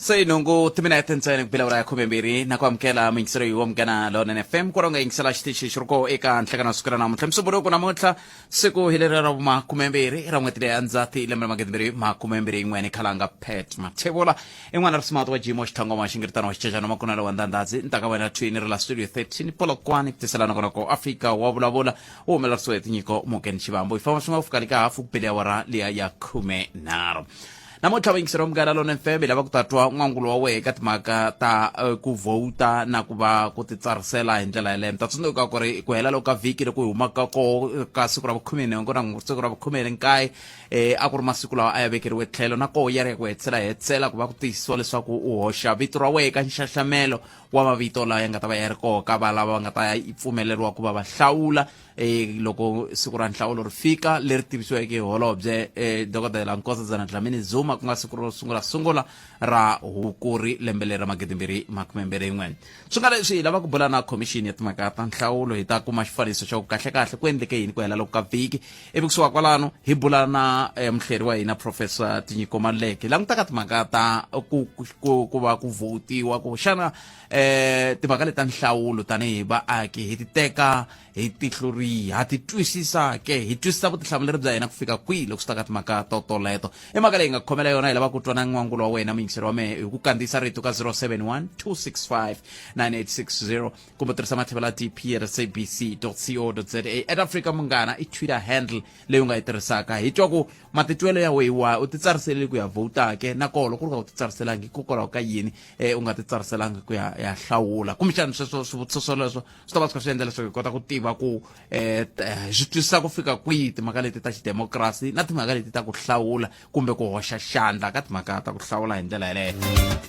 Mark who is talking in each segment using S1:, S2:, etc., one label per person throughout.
S1: Se nhungu timinete ntsena ku bela awara ya 12 na ku amukela muyingiselo yi wa Munghana Lonene FM kwalaho nga yingisela xitichi xi ri koho eka nhlekano wa siku ra namuntlha Musumbhunuku. Namuntlha siku hi leri ra vumakumembirhi ra n'hweti leyi ya Ndzati lembe ra 2021. Ni khalanga Pat Mathebula i n'wana ri smart wa Jimo Xithongoma Xingiritano wa Xicecano Makunala wa Ndandadzi ntaka wena thwini ri la studio 13 Polokwane ku tisela nongonoko Afrika wa vulavula wu humelerisiwe hi Tinyiko Mokeni Xivambu. Hi famba swin'we ku fika le ka hafu ku bele awara liya ya 13 namuntlha. Vayingiseri va Munghana Lona FM, hi lava ku ta twa n'wangulo wa wehe eka timhaka ta ku vhota na ku va ku titsarisela hi ndlela yaleyo. Mi ta tsundzuka ku ri ku hela loko ka vhiki loko hi humaka koho ka siku ra vukhumenhungu na siku ra vukhume-nkaye a ku ri masiku lawa a ya vekeriwe tlhelo na koho ya ri ya ku hetisela hetisela ku va ku tiyisisiwa leswaku u hoxa vito ra wehe ka nxaxamelo wa mavito lawa ya nga ta va ya ri koho ka va lava va nga ta ya pfumeleriwa ku va va hlawula loko siku ra nhlawulo ri fika leri tivisiweke hi holobye Dokodela Nkosazana Dlamini Zuma, ku nga siku ro sungula sungula ra Hukuri lembe leri ra 2021. Swi nga leswi hi lava ku bula na khomixini ya timhaka ta nhlawulo, hi ta kuma xifaniso xa ku kahlekahle ku endleke yini ku hela loko ka vhiki, ivi kusuka kwalano hi bula na muhleri wa hina Professor Tinyiko Maluleke, langutaka timhaka ta ku va ku votiwa, ku xana timhaka leti ta nhlawulo tanihi vaaki hi ti teka hi tihlo rihi, ha ti twisisa ke, hi twisisa vutihlamuleri bya hina ku fika kwihi loko swi ta ka timhaka to toleto. I mhaka leyi nga khomela yona, hi lava ku twa na n'wangulo wa wena muyingiseri wa mehe hi ku kandziyisa rito ka 071 265 9860 kumbe tirhisa matlhelo la dp at sabc co za at Africa Munghana i Twitter handle leyi u nga yi tirhisaka. Hi twa ku matitwelo ya wehe wa u titsariseleli ku ya vhota ke, na koho loko u ri ka u titsariselangi, hikokwalaho ka yini u nga titsariselanga ku ya ya hlawula? Kumbexana sweswo swivutiso swoleswo swi ta va swi kha swi endla leswaku hi kota ku tiva ku hi swi twisisa ku fika kwihi timhaka leti ta xidemokirasi na timhaka leti ta ku hlawula kumbe ku hoxa xandla ka timhaka ta ku hlawula hi ndlela yeleyo.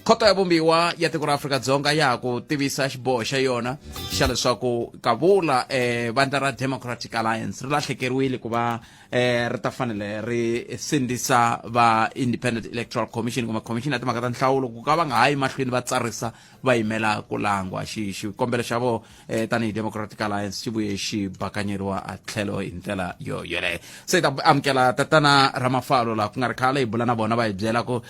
S1: Khoto ya vumbiwa ya tiko ra Afrika-Dzonga ya ha ku tivisa xiboho xa yona xa leswaku kavula vandla ra Democratic Alliance ri lahlekeriwile ku va ri ta fanele ri sindzisa va Independent Electoral Commission kumbe commission ya timhaka ta nhlawulo ku ka va nga ha yi mahlweni va tsarisa va yimela ku langwa. Xikombelo xa vo tanihi Democratic Alliance xi vuye xi bakanyeriwa a tlhelo hi ndlela yo yoleyo. Se hi ta amukela tatana Ramafalo laha ku nga ri khale, hi bula na vona va hi byela ku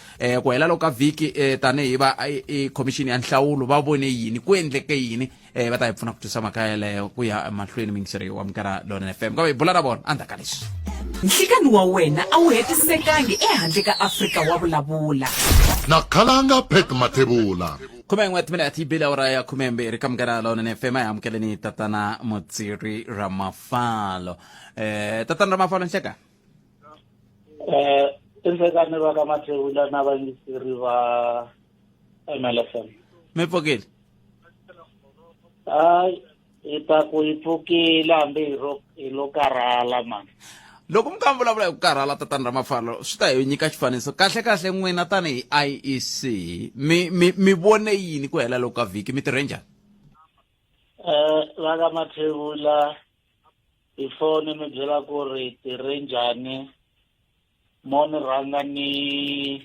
S1: ku hela loko ka vhiki tanihi va i khomixini ya nhlawulo va vone yini, ku endleke yini. Va ta hi pfuna ku twisa mhaka yeleyo ku ya emahlweni. Mingiseri wa Munghana Lonene FM, kambe hi bula na vona endzhaku ka leswi.
S2: Nhlikani wa wena a wu hetisekangi ehandle ka Afrika wa vulavula.
S3: Na khalanga Pat Mathebula.
S1: 11 timinete yi bile awara ya 12 ka Munghana Lonene FM. A hi amukeleni tatana Mutsiri Ramafalo. Tatana Ramafalo, nhleka.
S4: I nhlekani va ka Mathebula na vayingiseri va MLFM.
S1: Mi pfukile?
S4: Hayi, hi ta ku hi pfukile hambi hi ro hi lo karhala mani.
S1: Loko mi kha mi vulavula hi ku karhala, tatana Ramafalo, swi ta hi nyika xifaniso kahle kahle n'wina tanihi IEC mi vone yini ku hela loko ka vhiki, mi tirhe njhani?
S4: Va ka Mathebula, before ni mi byela ku ri tirhe njhani, mo ni rhanga ni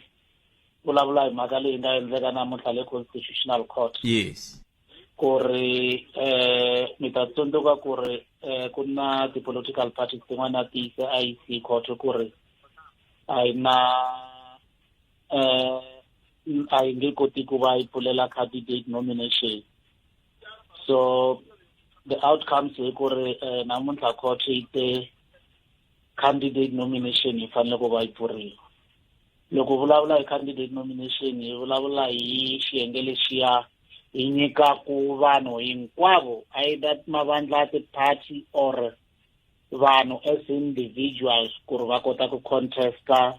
S4: vulavula hi mhaka leyi nga endleka namuntlha le Constitutional Court. Ku ri mi ta tsundzuka ku ri ku na ti-political parties tin'wana ti yise IEC court ku ri a yi na a yi nge koti ku va yi pfulela candidate nomination. So the outcomes hi ku ri namuntlha court yi te candidate nomination yi fanele ku va yi pfuriwa. Loko vulavula hi candidate nomination, hi vulavula hi xiyenge lexiya hi nyikaku vanhu hinkwavo, either mavandla ya ti-party or vanhu as individuals, ku ri va kota ku contesta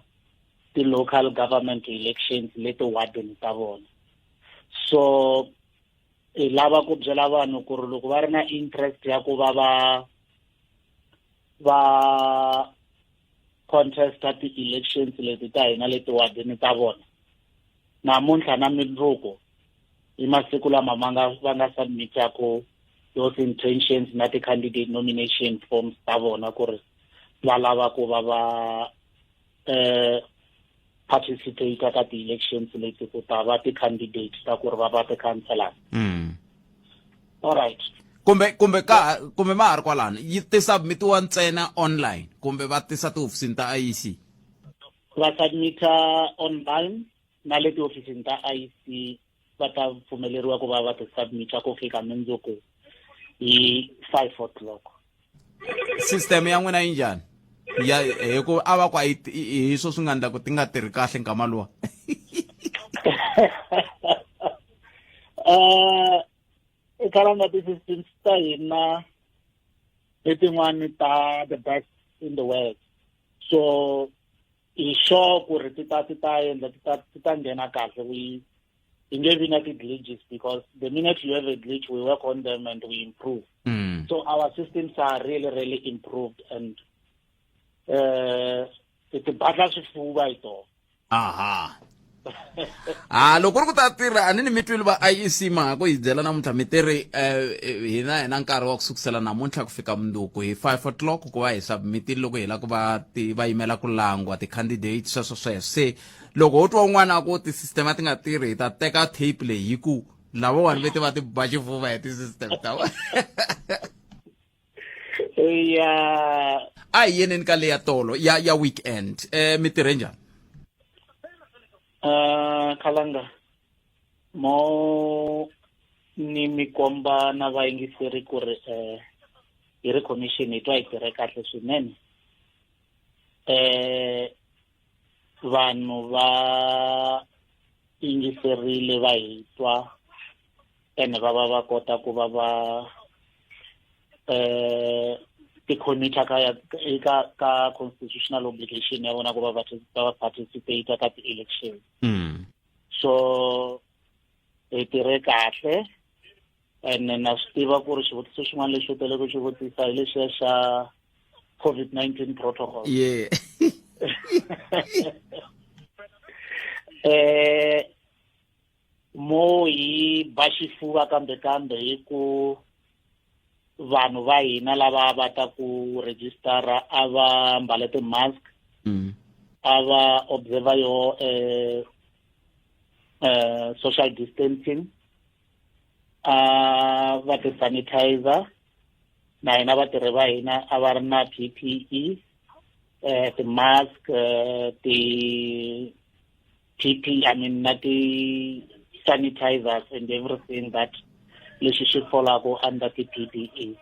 S4: ti-local government elections leti wardini ta vona. So hi lava ku byela vanhu ku ri loko va ri na interest ya ku va va contesta ti-elections leti ta hina leti wardini ta vona, namuntlha na mindzuku i masiku lama ma nga va nga submitaku those intentions na ti-candidate nomination forms ta vona ku ri va lava ku va va participate ka ti-elections leti ku ta va ti-candidate ta ku ri va va ti-councellors. All right.
S1: Kumbe ma ha ri kwalano, yi ti submitiwa ntsena online kumbe va tisa tihofisini ta IEC?
S4: Va submita online. Na le tihofisini ta IEC va ta pfumeleriwa ku va va ti submita ku fika mundzuku hi 5 o'clock.
S1: System ya n'wina yi njhani ya hi ku a va ku a yi hi swo swi nga endla ku ti nga tirhi kahle nkama luwa?
S4: Khalanga, ti-systems ta hina i tin'wani ta the best in the world, so hi sure ku ri ti ta endla ti ta nghena kahle. We hi nge vi na ti-glitches, because the minute you have a glitch, we work on them and we improve. So our systems are really, really improved and ti batla swifuva hi tona.
S1: Aha, ha loko ri ku ta tirha a ni mi twile va IEC ma ku hi byela namuntlha mi tiri hina hi na nkarhi wa ku sukusela namuntlha ku fika munduku hi 5 o'clock ku va hi submitile loko hi lava ku va ti va yimela ku langwa ti-candidate, sweswo sweswo. Se loko ho twa un'wana a ku ti-system a ti nga tirhi, hi ta teka tape leyi hi ku lavawani ve ti va ti ba xifuva hi ti-system ta vona.
S4: Ya.
S1: A hi yeneni ka leya tolo ya weekend, mi tirhe njhani?
S4: Khalanga, mo ni mi komba na vayingiseri ku ri hi ri commission hi twa hi tirhe kahle swinene. Vanhu va yingiserile, va hi twa, ene va kota ku va va ti-commita ka ya eka ka constitutional obligation ya vona ku va participate ka ti-election. So hi tirhe kahle, ene na swi tiva ku ri xivutiso xin'wana lexi u teleke xi vutisa hi lexiya xa COVID-19 protocol. Mo hi ba xifuva kambe hi ku vanhu va hina lava va ta ku registera a va mbale ti-mask, a va observe yo social distancing, a va ti sanitizer, na hina vatirhi va hina a va ri na PPE, ti-mask, ti PP, I mean, na ti sanitizers and everything that lexi xi folaku under ti PPE.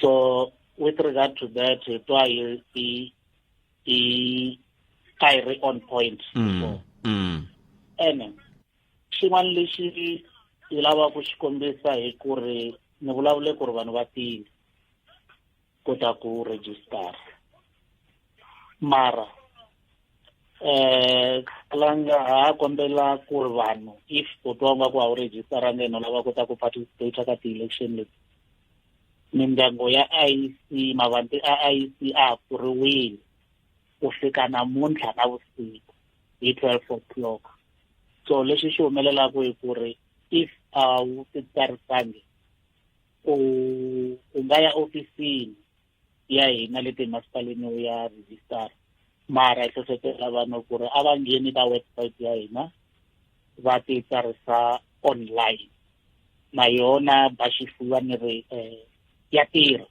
S4: So with regard to that, hi twa hi a hi ri on point. So ene xin'wana lexi hi lavaka ku xi kombisa hi ku ri ni vulavule ku ri vanhu va tile kota ku register, mara kalanga ha kombela ku ri vanhu, if u twa nga ku a wu registeranga ene u lava kota ku participate ka ti-election leti, mindyangu ya IEC, mavanti a IEC a ha pfuriwile ku fika namuntlha na vusiku hi 12 o'clock. So lexi xi humelelaka hi ku ri if a wu ti tsarisangi, u nga ya ofisini ya hina le timasipaleni u ya register, mara hi hlohlotela vanhu ku ri a va ngheni ka website ya hina va ti tsarisa online. Na yona ba xifuva ni ri ya tirha.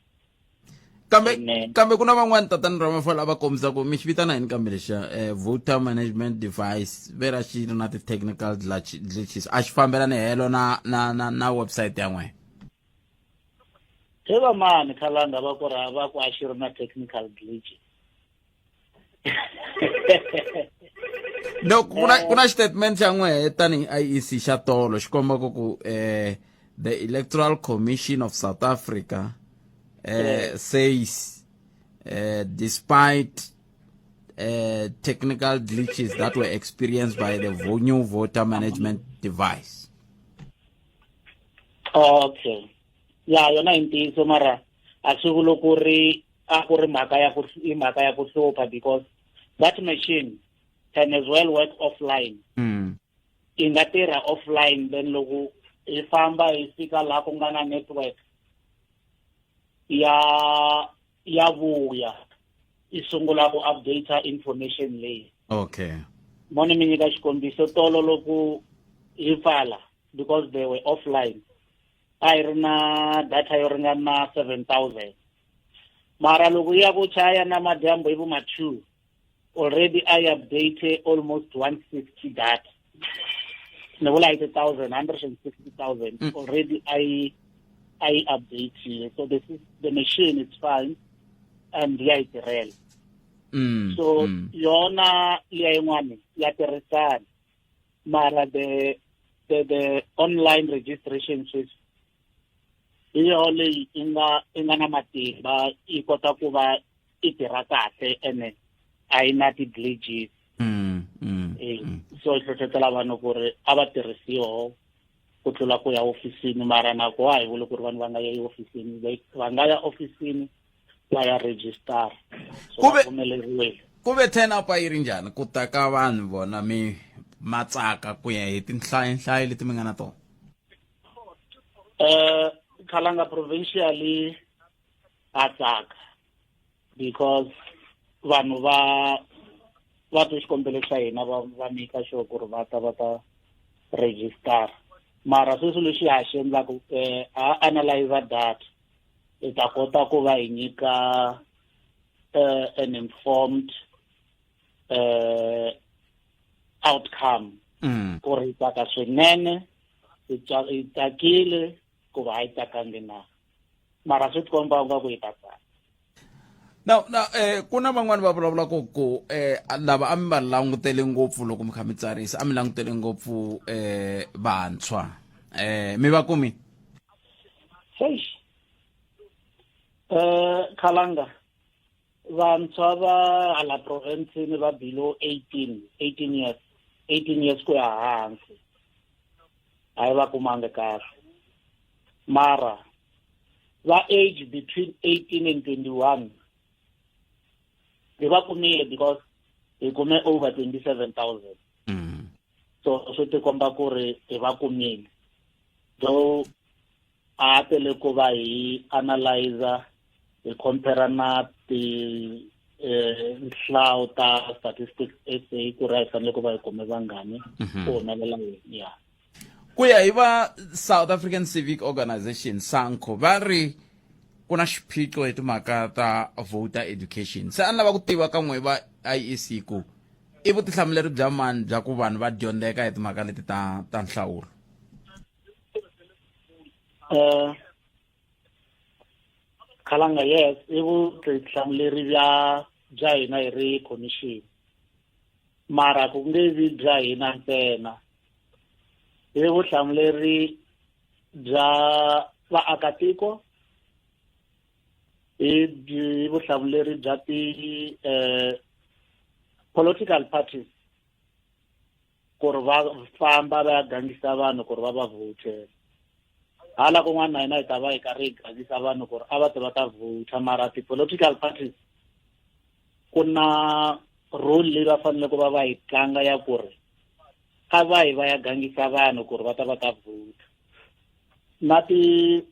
S1: Kambe
S4: Amen.
S1: Kambe ku na van'wani, tatani Ramafala, va kombisa ku mi xi vitana yini kambe lexiya voter management device ve ra xi ri na ti-technical glitches, a xi fambelani helo na website ya n'wehe.
S4: He va mani, khalanga, va ku ri va ku a xi ri na technical glitch?
S1: No, ku na statement xa n'wehe tanihi IEC xa tolo xi kombaka ku the Electoral Commission of South Africa says despite technical glitches that were experienced by the new voter management device.
S4: Okay, ya, yona i ntiyiso, mara a swi vuli ku ri a ku ri mhaka ya ku i mhaka ya ku hlupha, because that machine can as well work offline. Yi nga tirha offline, then loko hi famba hi fika laha ku nga na network ya vuya i sungula ku update information leyi. Moni mi nyika xikombiso, tolo loko hi pfala, because they were offline, a hi ri na data yo ringana 7000, mara loko yi ya ku chaya na madyambu hi vo ma 2, already I update almost 160 data. Ni vula 80,000, 160,000 already a yi a yi update. So this is the machine is fine and ya yi tirhela. So yona liya yin'wani ya tirhisana, mara the online registration sweswi hi yoho leyi i nga na matimba, yi kota ku va i tirha kahle ene a yi na ti-glitches. So hi hlohlotela vanhu ku ri a va tirhisi yoho ku tlula ku ya ofisini, mara nako a hi vuli ku ri vanhu va nga ya ofisini, va nga ya ofisini va ya register, so va pfumeleriwile.
S1: Ku ve turn up a yi ri njhani ku ta ka vanhu vona mi matsaka ku ya hi tinhlayo leti mi nga na tona?
S4: Khalanga, provincially ha tsaka because vanhu va twe xikombelo xa hina, va make sure ku ri va ta register. Mara sweswi lexi ha xi endlaku, ha analyze data, hi ta kota ku va hi nyika an informed outcome ku ri hi tsaka swinene, hi tsakile ku va a yi tsakangi na, mara swi tikomba nga ku hi ta tsaka.
S1: Now ku na van'wani va vulavula ku lava a mi va langutele ngopfu loko mi kha mi tsarisa, a mi langutele ngopfu vantshwa, mi va kumi?
S4: Hey, Khalanga, vantshwa va hala province va below 18 years, 18 years ku ya hansi, a yi va kumangi kahle, mara va age between 18 and 21 hi va kumile because hi kume over 27,000. So swi tikomba ku ri hi va kumile, though a tele ku va hi analyzer, hi compare na ti nhlayo ta Statistics SA ku ri a hi fanele ku va hi kume vangani, ku humelela yini ya.
S1: Ku ya hi va South African Civic Organization, SANCO, va ri ku na xiphiqo hi timhaka ta voter education. Se a ni lava ku tiva ka n'we va IEC ku i vutihlamuleri bya mani bya ku vanhu va dyondzeka hi timhaka leti ta nhlawulo?
S4: Khalanga, yes, i vutihlamuleri bya hina hi ri commission, mara ku nge vi bya hina ntsena, i vutihlamuleri bya vaakatiko, hi byi vutihlamuleri bya ti political parties ku ri va famba va ya gangisa vanhu ku ri va va vhotela. Hala kun'wana na hina hi ta va hi karhi hi gangisa vanhu ku ri a va ti va ta vhota, mara ti-political parties ku na role leyi va fanele ku va va yi tlanga ya ku ri a va yi va ya gangisa vanhu ku ri va ta va ta vhota, na ti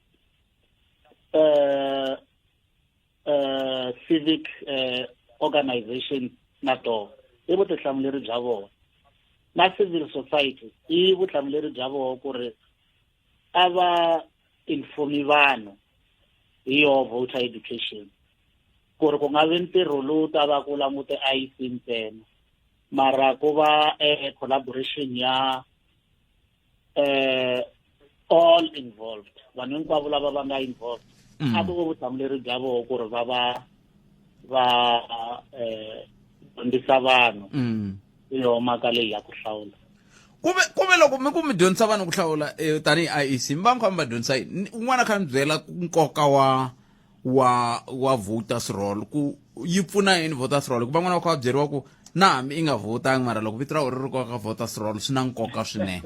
S4: civic organization na tona i vutihlamuleri bya vona, na civil society i vutihlamuleri bya vona ku ri a va informi vanhu hi yo voter education, ku ri ku nga vi ntirho lowu ta va ku langute IEC ntsena, mara ku va collaboration ya all involved, vanhu hinkwavo lava va nga involved. A ku vutihlamuleri bya vona ku ri va dyondzisa vanhu hi yo mhaka leyi ya ku hlawula.
S1: Kuve loko mi ku mi dyondzisa vanhu ku hlawula, tanihi IEC mi va mi kha mi va dyondzisa yini? Un'wana kha mi byela nkoka wa voters roll, ku yi pfuna yini voters roll, ku van'wana va kha va byeriwa ku na hambi i nga votangi, mara loko vito ra wena ri ri ka voters roll swi na nkoka swinene.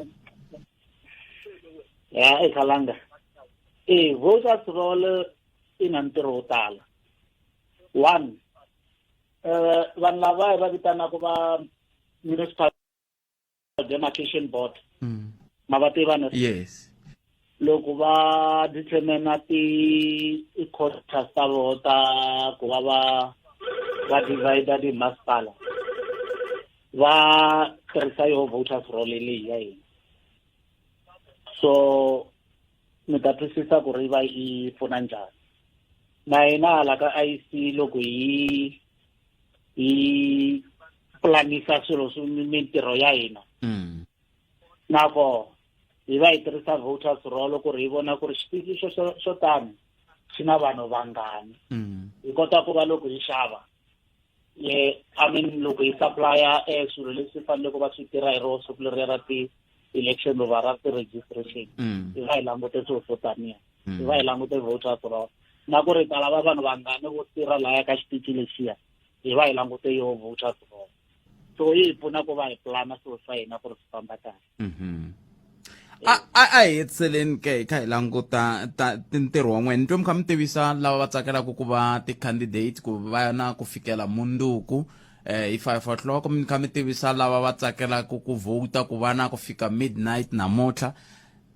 S4: Ya, eKhalanga, e voters roll i na ntirho wo tala. One, vanhu lava hi va vitanaka va Municipal Demarcation Board, ma va tiva ne?
S1: Yes.
S4: Loko va determina ti quotas ta voho ta ku va divide timasipala, va tirhisa yo voters roll leyi ya hina, so mi ta twisisa ku ri va yi pfuna njhani. Na hina hala ka IEC, loko hi planisa swilo swi mintirho ya hina, Nakona hi va hi tirhisa voters roll ku ri hi vona ku ri xitichi xo xo tani xi na vanhu vangani. Hi kota ku va loko hi xava, I mean, loko hi supplya swilo leswi faneleke va swi tirha hi roho siku leriya ra ti-election lova ra ti-registration, hi va hi langute swilo swo taniya, hi va hi langute voters roll na ku ri ta lava vanhu vangani vo tirha laya ka xitichi lexiya, hi va hi langute yo voters roll. So yi hi pfuna ku va hi plana swilo swa hina ku ri swi famba kahle.
S1: A hi hetiseleni ke, hi kha hi languta ta ntirho wa n'wina. Ni twe mi kha mi tivisa lava va tsakelaka ku va ti-candidate ku va na ku fikela munduku hi 5 o'clock, mi kha mi tivisa lava va tsakelaka ku vhota ku va na ku fika midnight namuntlha.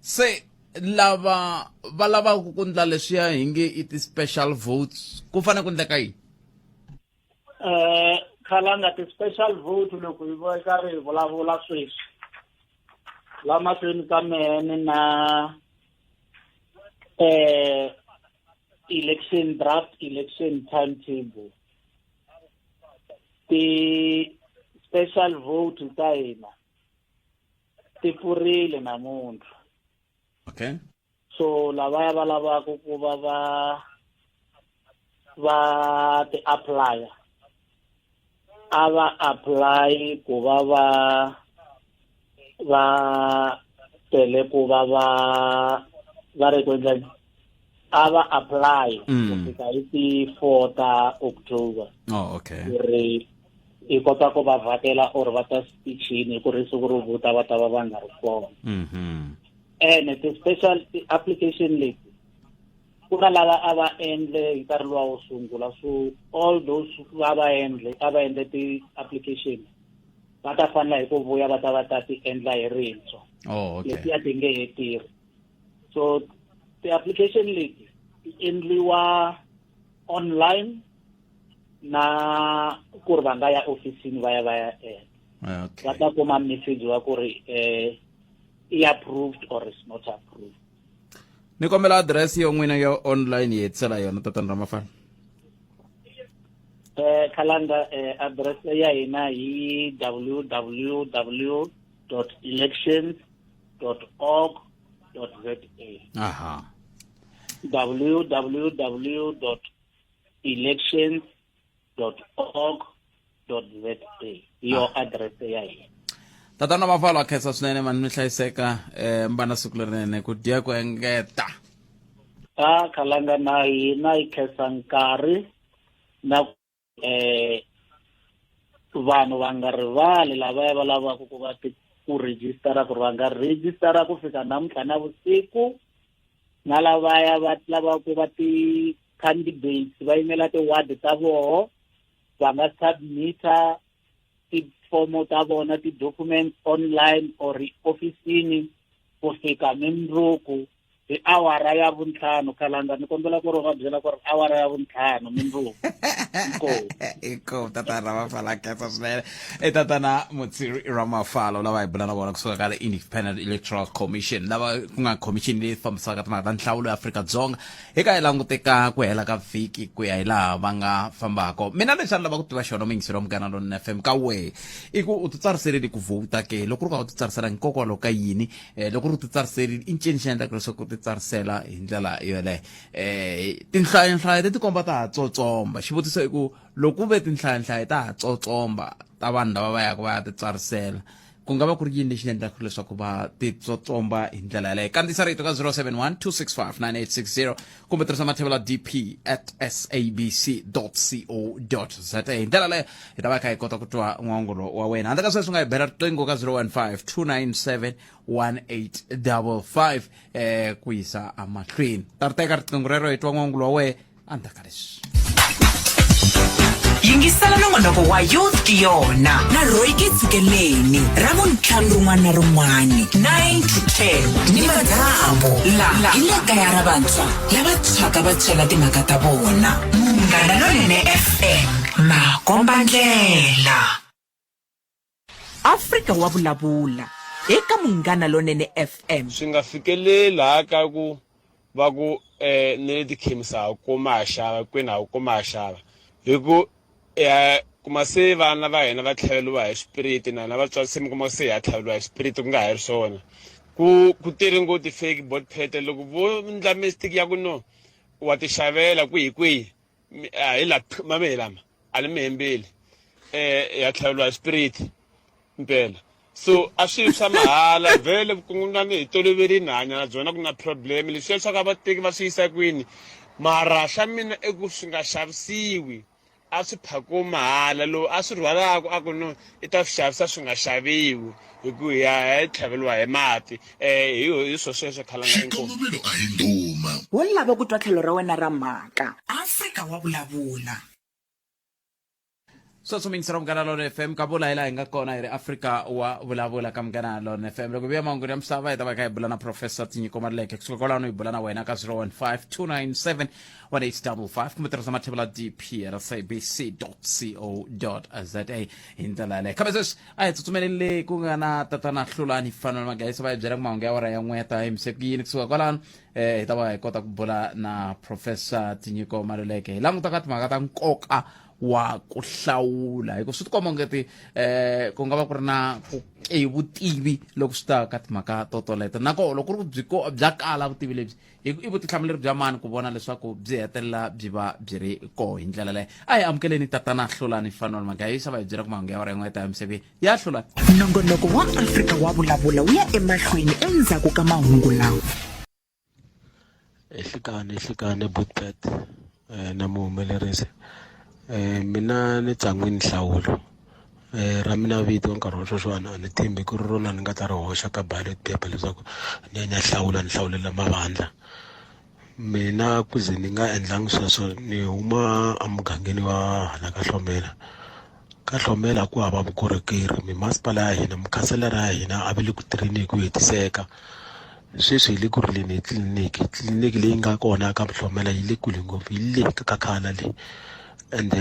S1: Se lava va lavaka ku ndla leswiya hi nge i ti-special votes, ku fanele ku ndleka yini?
S4: Khalanga, ti-special vote, loko hi va karhi hi vulavula sweswi la mahlweni ka mene na election draft, election timetable, ti-special vote ta hina ti pfurile namuntlha. So lavaya va lavaka ku va va ti-applya, a va apply ku va va tele ku va va ri ku endleni, a va apply ku fika hi ti-4 ta October. Ku ri hi kota ku va vhakela or va ta xitichini, hi ku ri siku ro vhota va ta va va nga ri kona. Ene ti-special ti-application leti, ku na lava a va endle hi nkarhi luwa wo sungula, so all those va endle, a va endle ti-application, va ta fanela hi ku vuya va ta va ta ti endla hi rintshwa. Letiya ti nge he tirhi. So ti-application leti ti endliwa online na ku ri va nga ya ofisini va ya va ya endla. Va ta kuma message wa ku ri i approved or is not approved.
S1: Ni kombela adirese yo n'wina yo online, hi hetisela yona, tatana Ramafana.
S4: Khalanga, address ya hina hi www.elections.org.za. www.elections.org.za hi yo address ya hina.
S1: Tatana Mafalo, a khensa swinene mani, mi hlayiseka, mi va na siku lerinene, ku dya ku engeta.
S4: A Khalanga, na hina hi khensa nkarhi na vanhu va nga rivali lavaya va lavaka ku va ti ku rejistara, ku ri va nga rejistara ku fika namuntlha na vusiku, na lavaya va lavaka ku va ti-candidates va yimela ti-ward ta voho, va nga submita tifomo ta vona, ti-documents online or ofisini ku fika mindzuku hi awara ya vuntlhanu. Khalanga, ni kombela ku ri u va byela ku ri awara ya vuntlhanu mindzuku. Inkomu.
S1: Inkomu, tatana Ramafalo, a khensa swinene. I tatana Mutsiri Ramafalo lava hi bula na vona kusuka ka le Independent Electoral Commission, lava ku nga commission leyi fambisaka timhaka ta nhlawulo ya Afrika-Dzonga. Hi ka hi languteka ku hela ka vhiki ku ya hi laha va nga fambaka. Mina lexi a ni lava ku tiva xona, muyingiseri wa Munghana Lonene FM, ka wehe i ku u titsariseleli ku vhota ke? Loko ri ka u titsarisela, hikokwalaho ka yini? Loko ri u titsariselile, i ncini xi endlaka leswaku u titsarisela hi ndlela yoleyo? Tinhlayanhlaya ti tikomba ta ha tsotsomba. Xivutiso i ku loko ku ve tinhlayanhlaya ta ha tsotsomba ta vanhu lava va yaka va ya titsarisela, ku nga va ku ri yini lexi endlaka leswaku va titsotsomba hi ndlela yaleyo? Kandziyisa rito ka 071 265 9860 kumbe tirhisa mathevela dp@sabc.co.za. Hi ndlela leyo hi ta va kha hi kota ku twa n'wangulo wa wena. Handle ka sweswo, nga hi bela riqingho ka 015 297 1855 ku yisa emahlweni. Ta ri teka riqingho rero, hi twa n'wangulo wa wehe endzhaku ka leswi.
S2: Yingisela nongonoko wa Youth Ke Yona na Royke Tshikeleni Ravuntlhanu rin'wana na rin'wana 9 to 10 ni madyambu. La hi le kaya ra vantshwa lava tshwaka va chela timhaka ta vona. Munghana Lonene FM, makombandlela. Afrika wa vulavula eka Munghana Lonene FM.
S5: Swi nga fikeleli laha ka ku va ku ni le tikhemisi ha kuma ha xava, kwini ha kuma ha xava, hi ku Kuma se vana va hina va tlhaveliwa hi swipiriti na hina vatswari se mi kuma se hi ya tlhaveliwa hi swipiriti ku nga ha ri swona. Ku ku tele ngopfu ti-fake bot pet loko vo ndla mistake ya ku no wa ti xavela kwihi kwihi a hi la mame hi lama a ni mi hembeli ya tlhaveliwa hi swipiriti mpela. So a swi swa mahala vhele vukungundzwani hi toloverile hi hanya na byona ku na problem leswiya swa ka va teki va swi yisa kwini mara xa mina i ku swi nga xavisiwi a swi phakiwi mahala lowu a swi rhwalaka a ku no i ta swi xavisa swi nga xaviwi hi ku hi ya hi tlhaveliwa hi mati um hi hi swo sweswo khalanga inkomu
S3: Xikongomelo a hi ndhuma.
S2: Wo lava ku twa tlhelo ra wena ra mhaka. Afrika wa vulavula.
S1: Sweswo mi yingisela Munghana Lonene FM ka vula hi laha hi nga kona hi ri Afrika wa vulavula ka Munghana Lonene FM loko hi vuya mahungwini ya misava hi ta va hi kha hi bula na Professor Tinyiko Maluleke kusuka kwalano hi bula na wena ka 015 297 1855 kumbe tirhisa mathebula dp at sabc co za hi ndlela yaleyo kambe sweswi a hi tsutsumeleni le ku nga na tatana Hlulani Fanuel Magayisa va hi byela ku mahungu ya awara ya n'we ta yimise ku yini kusuka kwalano hi ta va hi kota ku bula na Professor Tinyiko Maluleke hi languta ka timhaka ta nkoka wa ku hlawula hi ku swi tikomba ongeti ku nga va ku ri na ku ke vutivi loko swi ta ka timhaka to toleto na koho loko ku ri ku byi ko bya kala vutivi lebyi hi i vutihlamuleri bya mani ku vona leswaku byi hetelela byi va byi ri koho hi ndlela leyo a hi amukeleni tatana Hlulani Fanuel Magayisa va hi byela ku mahungu ya awara yin'we ta misaveni ya Hlulani.
S2: Nongonoko wa Afrika wa Vulavula wu ya emahlweni endzhaku ka mahungu lawa.
S6: Ehlikani ehlikani Bootpet na muhumelerisi mina ni tsan'wini nhlawulo ra mina vito nkarhi wa sweswiwani a ni tshembi ku ri rona ni nga ta ri hoxa ka ballot paper leswaku ni ya ni ya hlawula ni hlawulela mavandla mina ku ze ni nga endlangi sweswo ni huma emugangeni wa hala ka Hlomela ka Hlomela ku hava vukorhokeri mimasipala ya hina mukhanselara ya hina a va le ku tirheni hi ku hetiseka sweswi hi le ku rileni hi tliliniki tliliniki leyi nga kona ka Hlomela yi le kule ngopfu yi le ka khala le ende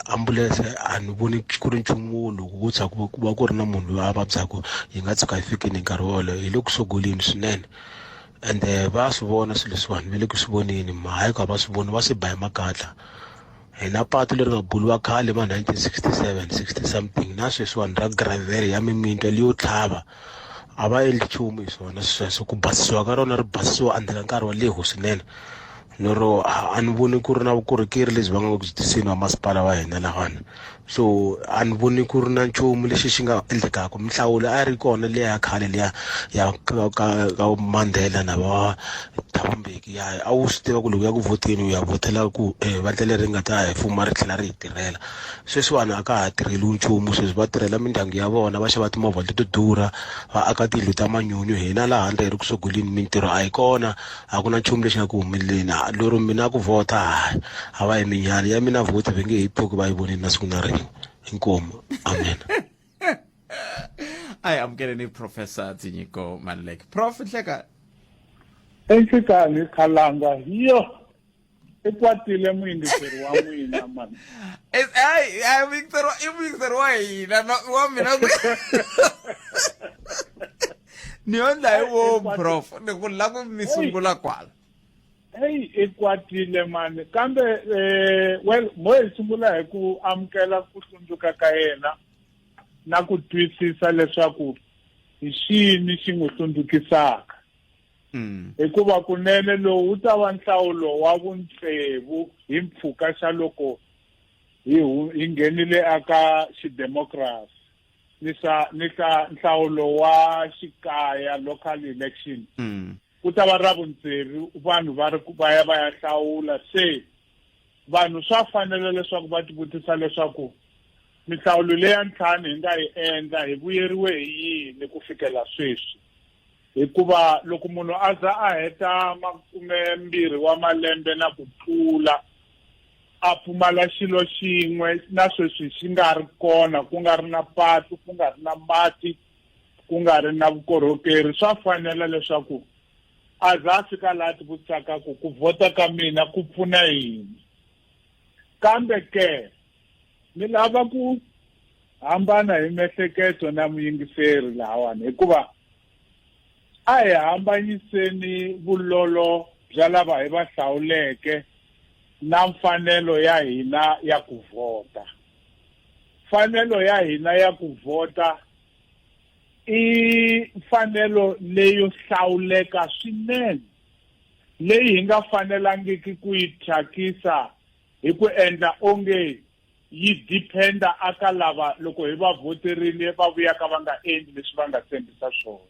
S6: ambulense a ni voni ku ri nchumu loko wo tshuka ku va ku ri na munhu loyi a vabyaka yi nga tshuka yi fikile hi nkarhi wolowo hi le ku sogoleni swinene ende va swi vona swilo leswiwani va le ku swi voneni hayi ku a va swi voni va swi ba hi makatla hi na patu leri nga buluwa khale ma 1967 60 something na sweswiwani ra gravel ya mimintwa leyo tlhava a va endli nchumu hi swona sweswo ku basisiwa ka rona ri basisiwa endzhaku ka nkarhi wo leha swinene lero a ni voni ku ri na vukorhokeri lebyi va nga ku byi tiseni va masipala wa hina lahawani so a ni voni ku ri na nchumu lexi xi nga endlekaka minhlawulo a yi ri kona liya ya khale liya ya ka ka ka Mandela na va Thabo Mbeki ya a wu swi tiva ku loko ya ku vhoteni u ya vhotela ku vandla leri nga ta hi fuma ri tlhela ri hi tirhela sweswiwani a ka ha tirheliwi nchumu sweswi va tirhela mindyangu ya vona va xava timovha leto durha va aka tiyindlu ta manyunyu hina laha handle hi ri ku sogoleni mintirho a yi kona a ku na nchumu lexi nga ku humeleleni lero mina ku vhota hayi a va yi minyani ya mina vhoti va nge he pfuki va yi vonile na siku na rin'we inkomu amen.
S1: A hi amukeleni Professor Tinyiko Maluleke. Prof Nhleka.
S7: Enhlikani Khalanga yo i kwatile muyingiseri wa n'wina mani.
S1: Hayi, hayi muyingiseri wa i muyingiseri wa hina na wa mina ni yo ndla hi vomu prof ni ku la ku mi sungula kwala.
S7: Heyi i kwatile mani kambe well mo hi sungula hi ku amukela ku hlundzuka ka yena na ku twisisa leswaku hi xini xi n'wi hlundzukisaka. Hikuva kunene lowu wu ta va nhlawulo wa vuntsevu hi mpfhuka xa loko hi hi nghenile aka xidemokirasi ni swa ni swa nhlawulo wa xikaya local election. Ku ta va ra vuntsevu vanhu va ri va ya va ya hlawula se vanhu swa fanela leswaku va tivutisa leswaku minhlawulo leya ntlhanu hi nga yi endla hi vuyeriwe hi yini ku fikela sweswi hikuva loko munhu a za a heta 20 wa malembe na ku tlula a pfumala xilo xin'we na sweswi xi nga ri kona ku nga ri na patu ku nga ri na mati ku nga ri na vukorhokeri swa fanela leswaku a za a fika laha tivutisaka ku ku vhota ka mina ku pfuna yini kambe ke ni lava ku hambana hi miehleketo na muyingiseri lahawani hikuva a hi hambanyiseni vulolo bya lava hi va hlawuleke na mfanelo ya hina ya ku vhota. Mfanelo ya hina ya ku vhota i mfanelo leyo hlawuleka swinene leyi hi nga fanelangiki ku yi thyakisa hi ku endla onge yi dependa aka lava loko hi va vhoterile va vuyaka va nga endli leswi va nga tshembisa swona.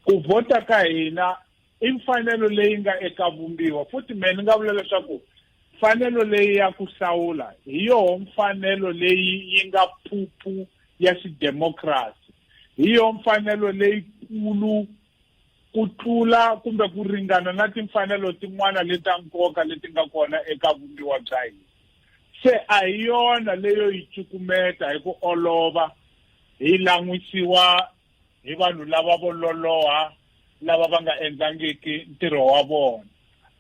S7: Ku vhota ka hina i mfanelo leyi nga eka vumbiwa futhi me ni nga vula leswaku mfanelo leyi ya ku hlawula hi yoho mfanelo leyi yi nga phuphu ya xidemokirasi, hi yoho mfanelo leyikulu ku tlula kumbe ku ringana na timfanelo tin'wana leta nkoka leti nga kona eka vumbiwa bya hina. Se a hi yona leyo yi cukumeta hi ku olova hi lan'wisiwa hi vanhu lava vo loloha lava va nga endlangiki ntirho wa vona.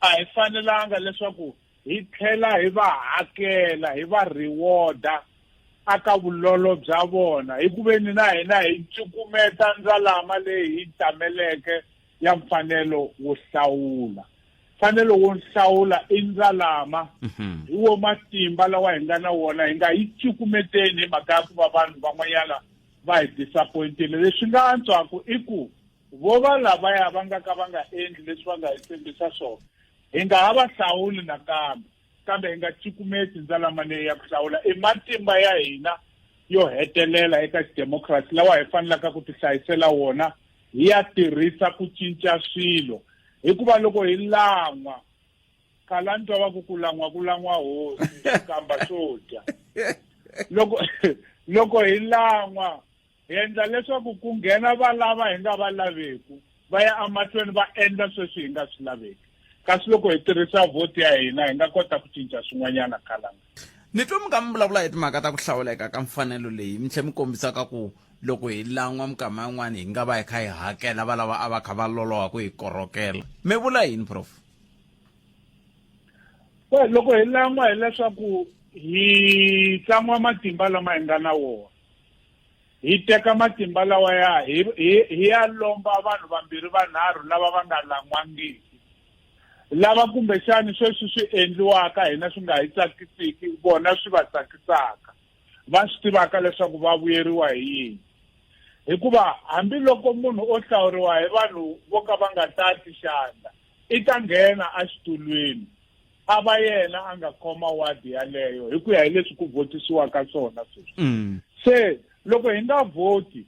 S7: A hi fanelanga leswaku hi tlhela hi va hakela, hi va reward-a aka vulolo bya vona hi ku veni na hina hi cukumeta ndzalama leyi hi tameleke ya mfanelo wo hlawula. Mfanelo wo hlawula i ndzalama, hi wo matimba lawa hi nga na wona, hi nga yi cukumeteni hi mhaka ya ku va vanhu van'wanyana va hi disappointile. Leswi nga antswaku i ku vo va lavaya va nga ka va nga endli leswi va nga hi tshembisa swona, hi nga ha va hlawuli nakambe, kambe hi nga cukumeti ndzalama leyi ya ku hlawula. I matimba ya hina yo hetelela eka xidemokirasi lawa hi fanelaka ku tihlayisela wona, hi ya tirhisa ku cinca swilo. Hikuva loko hi lan'wa, khala ni twa va ku ku lan'wa ku lan'wa hosi, kamba swo dya. Loko hi lan'wa, hi endla leswaku ku nghena valava hi nga va laveku, va ya emahlweni va endla sweswi hi nga swi laveki. Kasi loko hi tirhisa vhoti ya hina, hi nga kota ku cinca swin'wanyana khalanga.
S1: Ni twe mi kha mi vulavula hi timhaka ta ku hlawuleka ka mfanelo leyi, mi tlhela mi kombisa ka ku loko hi lan'wa minkama yin'wana hi nga va hi kha hi hakela valava a va kha va loloha ku hi korhokela. Mi vula yini, Prof?
S7: Well, loko hi lan'wa hileswaku hi tsan'wa matimba lama hi nga na wona, hi teka matimba lawa ya hi ya lomba vanhu vambirhi vanharhu lava va nga lan'wangiki, lava kumbexani sweswi swi endliwaka hina swi nga hi tsakisiki, vona swi va tsakisaka, va swi tivaka leswaku va vuyeriwa hi yini. Hikuva hambiloko munhu o hlawuriwa hi vanhu vo ka va nga tati xandla, i ta nghena exitulwini a va yena a nga khoma wadi yaleyo hi ku ya hi leswi ku vhotisiwaka swona sweswi. Se loko hi nga vhoti,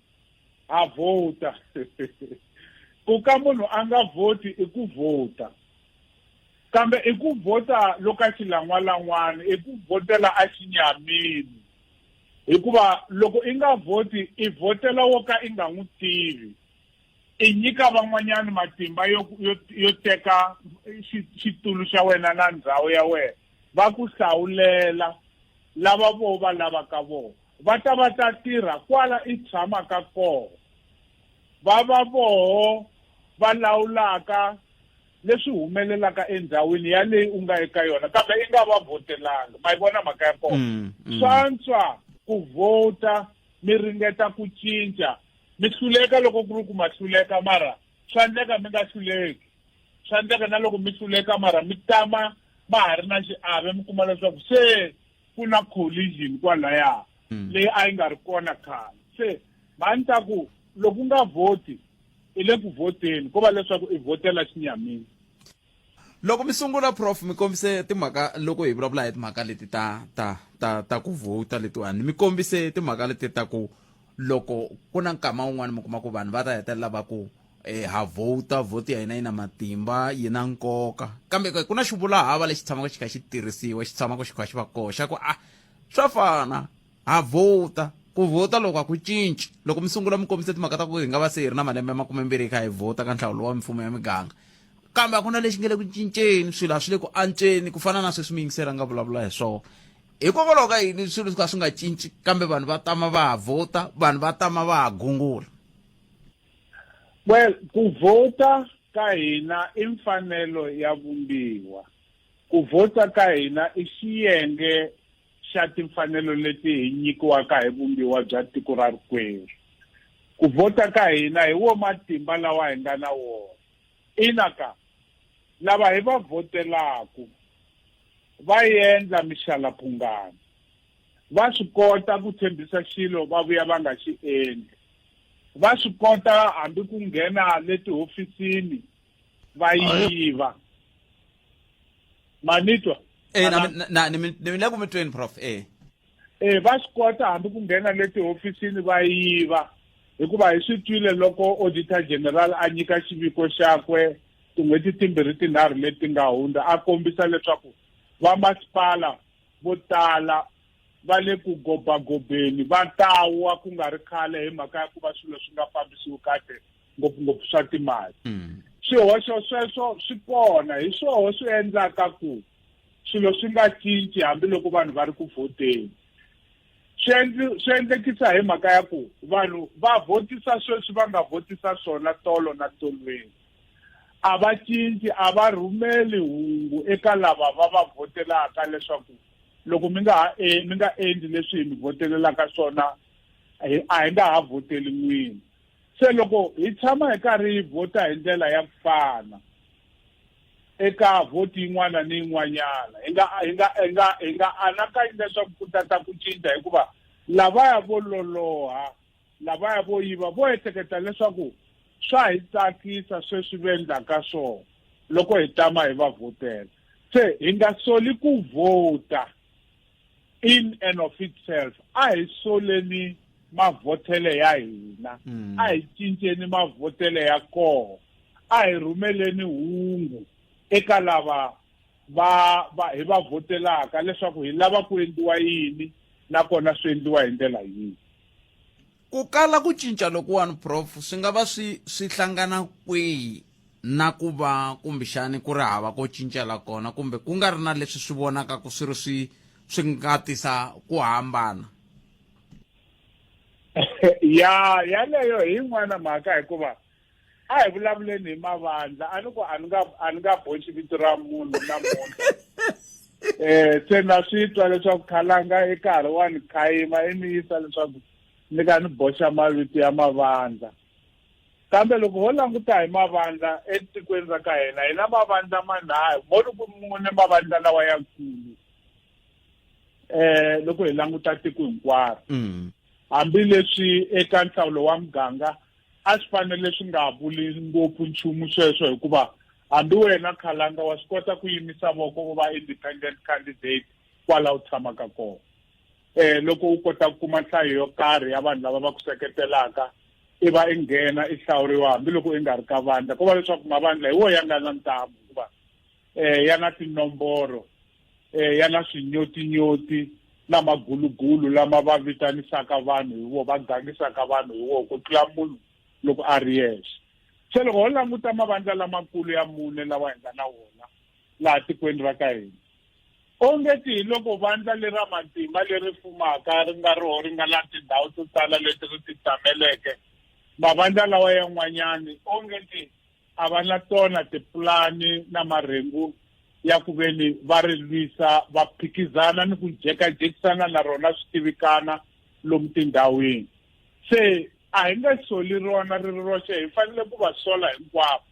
S7: ha vhota. Ku ka munhu a nga vhoti i ku vhota, kambe i ku vhota loko a xilan'walan'wana, i ku vhotela a xinyamini. Hikuva loko i nga vhoti, i vhotela wo ka i nga n'wi tivi, i nyika van'wanyana matimba yo teka xitulu xa wena na ndhawu ya wena, va ku hlawulela lava vo va lavaka vona, va ta va ta tirha kwala i tshamaka kona, va va voho va lawulaka leswi humelelaka endhawini yaleyi u nga eka yona, kambe i nga va vhotelanga. Ma yi vona mhaka ya kona? Swa antswa ku vhota mi ringeta ku cinca, mi hluleka loko ku ri ku ma hluleka, mara swa endleka mi nga hluleki, swa endleka na loko mi hluleka mara mi tama ma ha ri na xiave, mi kuma leswaku se ku na collision kwalaya leyi a yi nga ri kona khale. Se mhani ta ku loko u nga vhoti i le ku vhoteni, ko va leswaku i vhotela xinyamini.
S1: Loko mi sungula, Prof, mi kombise timhaka, loko hi vulavula hi timhaka leti ta ta ta ta ku vhota letiwani, mi kombise timhaka leti ta ku loko ku na nkama wun'wani mi kuma ku vanhu va ta hetelela va ku ha vhota, vhoti ya hina yi na matimba, yi na nkoka, kambe ku na xivulahava lexi tshamaka xi kha xi tirhisiwa, xi tshamaka xi kha xi va koxa ku a swa fana, ha vhota, ku vhota loko a ku cinci. Loko mi sungula mi kombise timhaka ta ku hi nga va se hi ri na malembe ya 20 hi kha hi vhota ka nhlawulo wa mimfumo ya miganga, kambe a ku na lexi nge le ku cinceni, swilo a swi le ku antsweni ku fana na sweswi muyingiseri a nga vulavula hi swona. Hikokwalaho ka yini swilo swi ka swi nga cinci kambe vanhu va tama va ha vhota, vanhu va tama va ha gungula?
S7: Well, ku vhota ka hina i mfanelo ya vumbiwa. Ku vhota ka hina i xiyenge xa timfanelo leti hi nyikiwaka hi vumbiwa bya tiko ra rikwerhu. Ku vhota ka hina hi wo matimba lawa hi nga na wona. Ina ka, lava hi va vhotelaku va endla mixalaphungana. Va swi kota ku tshembisa xilo va vuya va nga xi endli. Va swi kota hambi ku nghena le tihofisini va yiva. Ma ni twa?
S1: Eh, na na ni ni le ku mi tweni prof eh.
S7: Eh va swi kota hambi ku nghena le tihofisini va yiva hikuva hi swi twile loko auditor general a nyika xiviko xakwe tin'hweti timbirhi tinharhu leti nga hundza a kombisa leswaku vamasipala vo tala va le ku gobagobeni va ta wa ku nga ri khale hi mhaka ya ku va swilo swi nga fambisiwi kahle ngopfungopfu swa timali mm. swihoxo sweswo swi kona hi swoho swi endlaka ku swilo swi nga cinci hambiloko vanhu va ri ku vhoteni swi swi endlekisa hi mhaka ya ku vanhu va vhotisa sweswi va nga vhotisa swona tolo na tolweni a va cinci a va rhumeli hungu eka lava va va vhotelaka leswaku loko mi nga ha e, mi nga endli leswi hi mi vhotelelaka swona a hi nga ha vhoteli n'wina se loko hi tshama hi karhi hi vhota hi ndlela ya ku fana eka vhoti yin'wana ni yin'wanyana hi nga hi nga hi nga hi nga anakanyi leswaku ku tata ku cinca hikuva lavaya vo loloha lavaya vo yiva vo ehleketa leswaku swa hi tsakisa sweswi va endlaka swona loko hi tama hi va vhotela se hi nga soli ku vhota in and of itself a hi soleni mavhotele ya hina mm. a hi cinceni mavhotele ya koho a hi rhumeleni hungu eka lava va va hi va vhotelaka leswaku hi lava ku endliwa yini nakona swi endliwa hi ndlela yihi
S1: ku kala ku cinca lokuwani prof swi nga va swi swi hlangana kwihi na ku va kumbexani ku ri hava ko cincela kona kumbe ku nga ri na leswi swi vonaka ku swi ri swi swi nga tisa ku hambana
S7: ya yaleyo hi yin'wana mhaka hikuva a hi vulavuleni hi mavandla a ni ku a ni nga a ni nga boxi vito ra munhu namuntlha eh se na swi twa leswaku khalanga i karhi wa ni khayima i ni yisa leswaku ni ka ni boxa mavito ya mavandla kambe loko ho languta hi mavandla etikweni ra ka hina hi na mavandla manharhu mo ri ku mune mavandla lawa yakulu eh loko hi languta tiko hinkwaro mm. hambileswi eka nhlawulo wa muganga a swi fanele swi nga vuli ngopfu nchumu sweswo hikuva hambi wena khalanga wa swi kota ku yimisa voko u va independent candidate kwala u tshamaka kona eh loko u kota ku kuma nhlayo yo karhi ya vanhu lava va ku seketelaka i va i nghena i hlawuriwa hambiloko i nga ri ka vandla ko va leswaku mavandla hi wo ya nga na ntamu hikuva eh ya na tinomboro eh ya na swinyotinyoti na magulugulu lama va vitanisaka vanhu hi wo va gangisaka vanhu hi wo ku tlula munhu loko a ri yexe se loko ho languta mavandla lamakulu ya mune lawa hi nga na wona laha tikweni ra ka hina onge ti hi loko vandla lera matimba leri fumaka ri nga roho ri nga na tindhawu to tala leti ri ti tameleke mavandla lawa yan'wanyani onge ti a va na tona tipulani na marhengu ya ku veni va ri lwisa va phikizana ni ku jekajekisana na rona swi tivikana lomu tindhawini se a hi nge soli rona ri ri roxe hi fanele ku va sola hinkwavo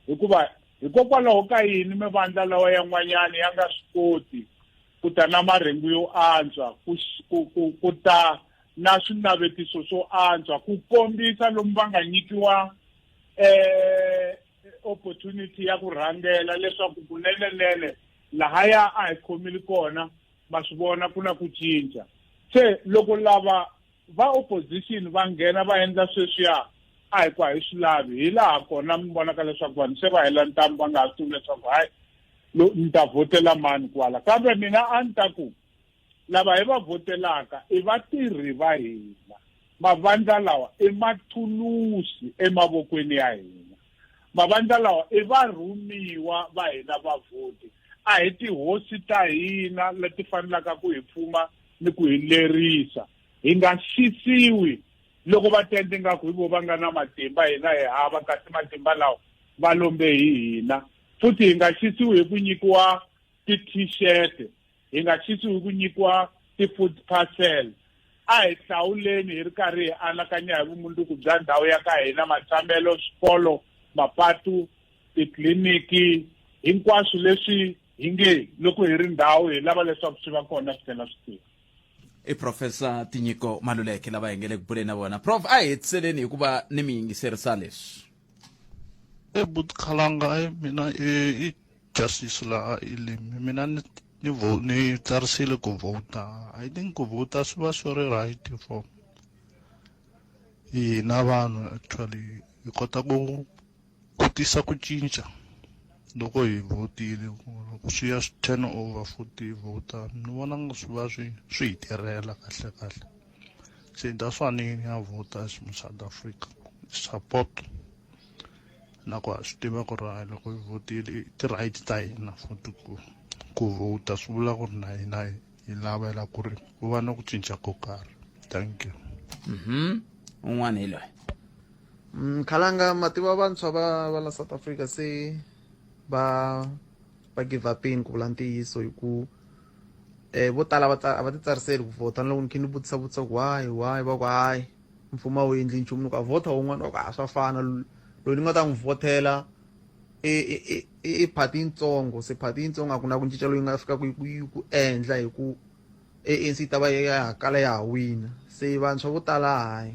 S7: hikuva hikokwalaho ka yini mivandla lawa yan'wanyana ya nga swi koti ku ta na marhengu yo antswa ku ku ku ku ta na swinavetiso swo antswa ku kombisa lomu va nga nyikiwa eh opportunity ya ku rhangela leswaku kunenenene lahaya a hi khomile kona ma swi vona ku na ku cinca se loko lava va opposition va nghena va endla sweswiya a hi ku a hi swi lavi hi laha kona mi vonaka leswaku vanhu se va hela ntamu va nga ha swi tivi leswaku hayi ni ta vhotela mani kwala kambe mina a ni ta ku lava hi va vhotelaka i vatirhi va hina mavandla lawa i mathulusi emavokweni ya hina mavandla lawa i varhumiwa va hina vavhoti a hi tihosi ta hina leti fanelaka ku hi pfuma ni ku hi lerisa hi nga xisiwi loko va tende ngaku hi vo va nga na matimba hina hi hava kasi matimba lawa va lombe hi hina futhi hi nga xisiwi hi ku nyikiwa ti-t-shirt hi nga xisiwi hi ku nyikiwa ti-food parcel a hi hlawuleni hi ri karhi hi anakanya hi vumundzuku bya ndhawu ya ka hina matshamelo swikolo mapatu titliliniki hinkwaswo leswi hi nge loko hi ri ndhawu hi lava leswaku swi va kona swi tlhela swi tirha.
S1: I Professor Tinyiko Maluleke lava hi nge le ku buleni na vona. Prof, a hi hetiseleni hikuva ni mi yingiserisa leswi.
S8: E but Khalanga ai mina i i justice la i limi mina ni ni vo ni tsarisile ku vhota I think ku vhota swi va swi ri right for hina vanhu actually hi kota ku ku tisa ku cinca loko hi vhotile loko swi ya swi turn over futhi hi vhota ni vona nga swi va swi swi hi tirhela kahle kahle se that's why ni ya vhota as mu South Africa support na ku ha swi tiva ku ri hayi loko hi vhotile i ti-right ta hina futhi ku ku vhota swi vula ku ri na hina hi lavela ku ri ku va na ku cinca ko karhi thank you.
S1: Un'wana hi loyi.
S9: Khalanga ma tiva vantshwa va va la South Africa se va va give up-ini ku vula ntiyiso hi ku eh vo tala va a va ti tsariseli ku vhota na loko ni khe ni vutisa vutisa ku why why va ku hayi mfumo a wu endli nchumu ni ku a vhota wun'wana va ku a swa fana loyi ni nga ta n'wi vhotela i i i i party yitsongo se party yitsongo a ku na ku cinca loyi nga fikaka yi ku yi ku endla hi ku ANC yi ta va ya ha kala ya ha wina se vantshwa vo tala hayi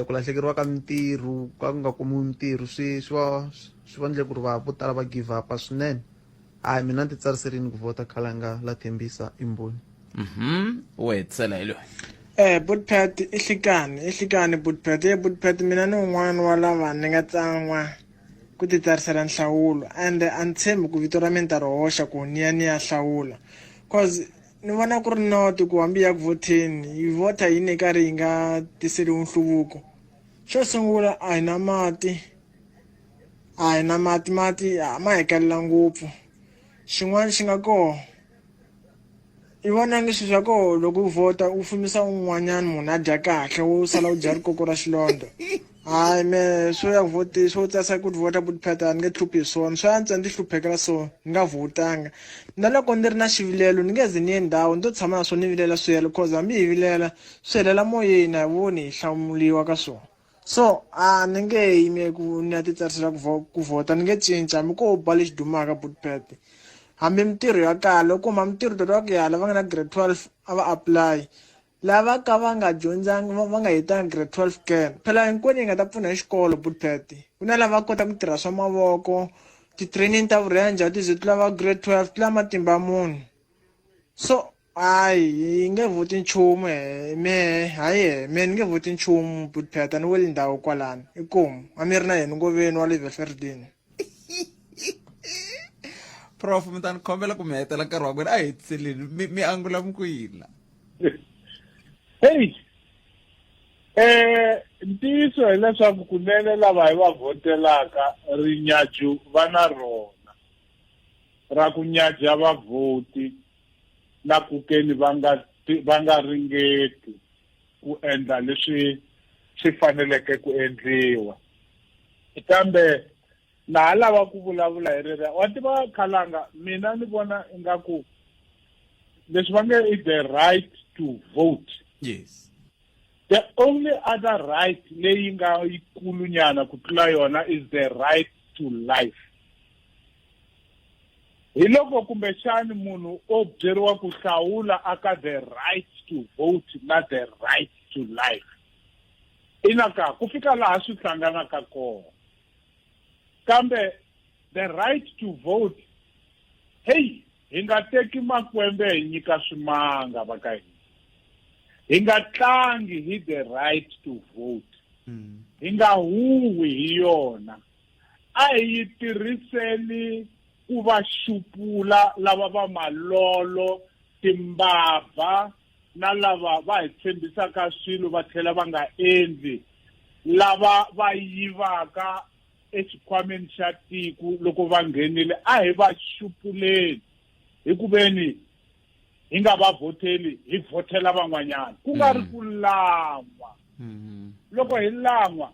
S9: ku lahlekeriwa ka mintirho ka ku nga kumiwi mintirho swi swi va swi va endle ku ri va vo tala va give up swinene hayi mina ni ti tsariserini ku vhota khalanga la thembisa imboni
S1: U hetisela hi loyi.
S10: Eh Bootpad i hlikani i hlikani Bootpad e Bootpad mina ni un'wana wa lava ni nga tsan'wa ku ti tsarisela nhlawulo ende a ni tshembi ku vito ra mina ni ta ri hoxa ku ni ya ni ya hlawula cause ni vona ku ri not ku hambi ya ku vhoteni hi vhota yini yi karhi yi nga tiseriwi nhluvuko xo sungula a hi na mati a hi na mati mati ma hi kalela ngopfu xin'wana xi nga kona I vona nge swilo swa koho loko u vhota u fumisa un'wanyana munhu a dya kahle wo sala u dya rikoko ra xilondza hayi me swo ya vhoti swo tsarisa ku vhota buti a ni nge hluphi hi swona swa antswa ni ti hluphekela so ni nga vhotanga na loko ni ri na xivilelo ni nge ze ni ye ndhawu ni to tshama na swona ni vilela swi hela cause hambi hi vilela swi helela moyeni a hi voni hi hlamuriwa ka swona. So a ni nge yimi ku ni ya ti tsarisela ku ku vhota ni nge cinci hambi ko ba lexi dumaka Bootpad hambi mintirho ya kala u kuma mintirho tota ku ya lava nga na grade 12 a va apply lava ka va nga dyondzanga va nga hetanga grade 12 ke phela hinkwenu yi nga ta pfuna hi xikolo Bootpad ku na lava kota ku tirha swa mavoko ti-training ta vurhenja ti ze ti lava grade 12 ti lava matimba ya munhu so Hayi yi nge vhoti nchumu he mehe hayi he mehe ni nge vhoti nchumu Bootpad a ni weli ndhawu kwalano inkomu a mi ri na yena Ngoveni wa le Veferdini.
S1: Prof mi ta ni khombela ku mi hetela nkarhi wa n'wina a hi hetiseleni mi mi angula mi ku yini la
S7: heyi ntiyiso hileswaku kunene lava hi va vhotelaka rinyaju va na rona ra ku nyaja vavhoti na ku keni va nga va nga ringeti ku endla leswi swi faneleke ku endliwa kambe na ha lava ku vulavula hi riri wa tiva khalanga mina ni vona ingaku leswi va nge i the right to vote
S1: yes
S7: the only other right leyi nga yikulunyana ku tlula yona is the right to life hi loko kumbexani munhu o byeriwa ku hlawula aka the right to vote na the right to life ina ka ku fika laha swi hlanganaka kona kambe the right to vote hey hi nga teki makwembe hi nyika swimanga va ka hina hi nga tlangi hi the right to vote hi nga huwi hi yona a hi yi tirhiseni ku va xupula lava va malolo timbabva na lava va hi tshembisaka swilo va tlhela va nga endli lava va yivaka exikhwameni xa tiko loko va nghenile a hi va xupuleni hi ku veni hi nga va vhoteli hi vhotela van'wanyana ku nga ri ku lan'wa loko hi lan'wa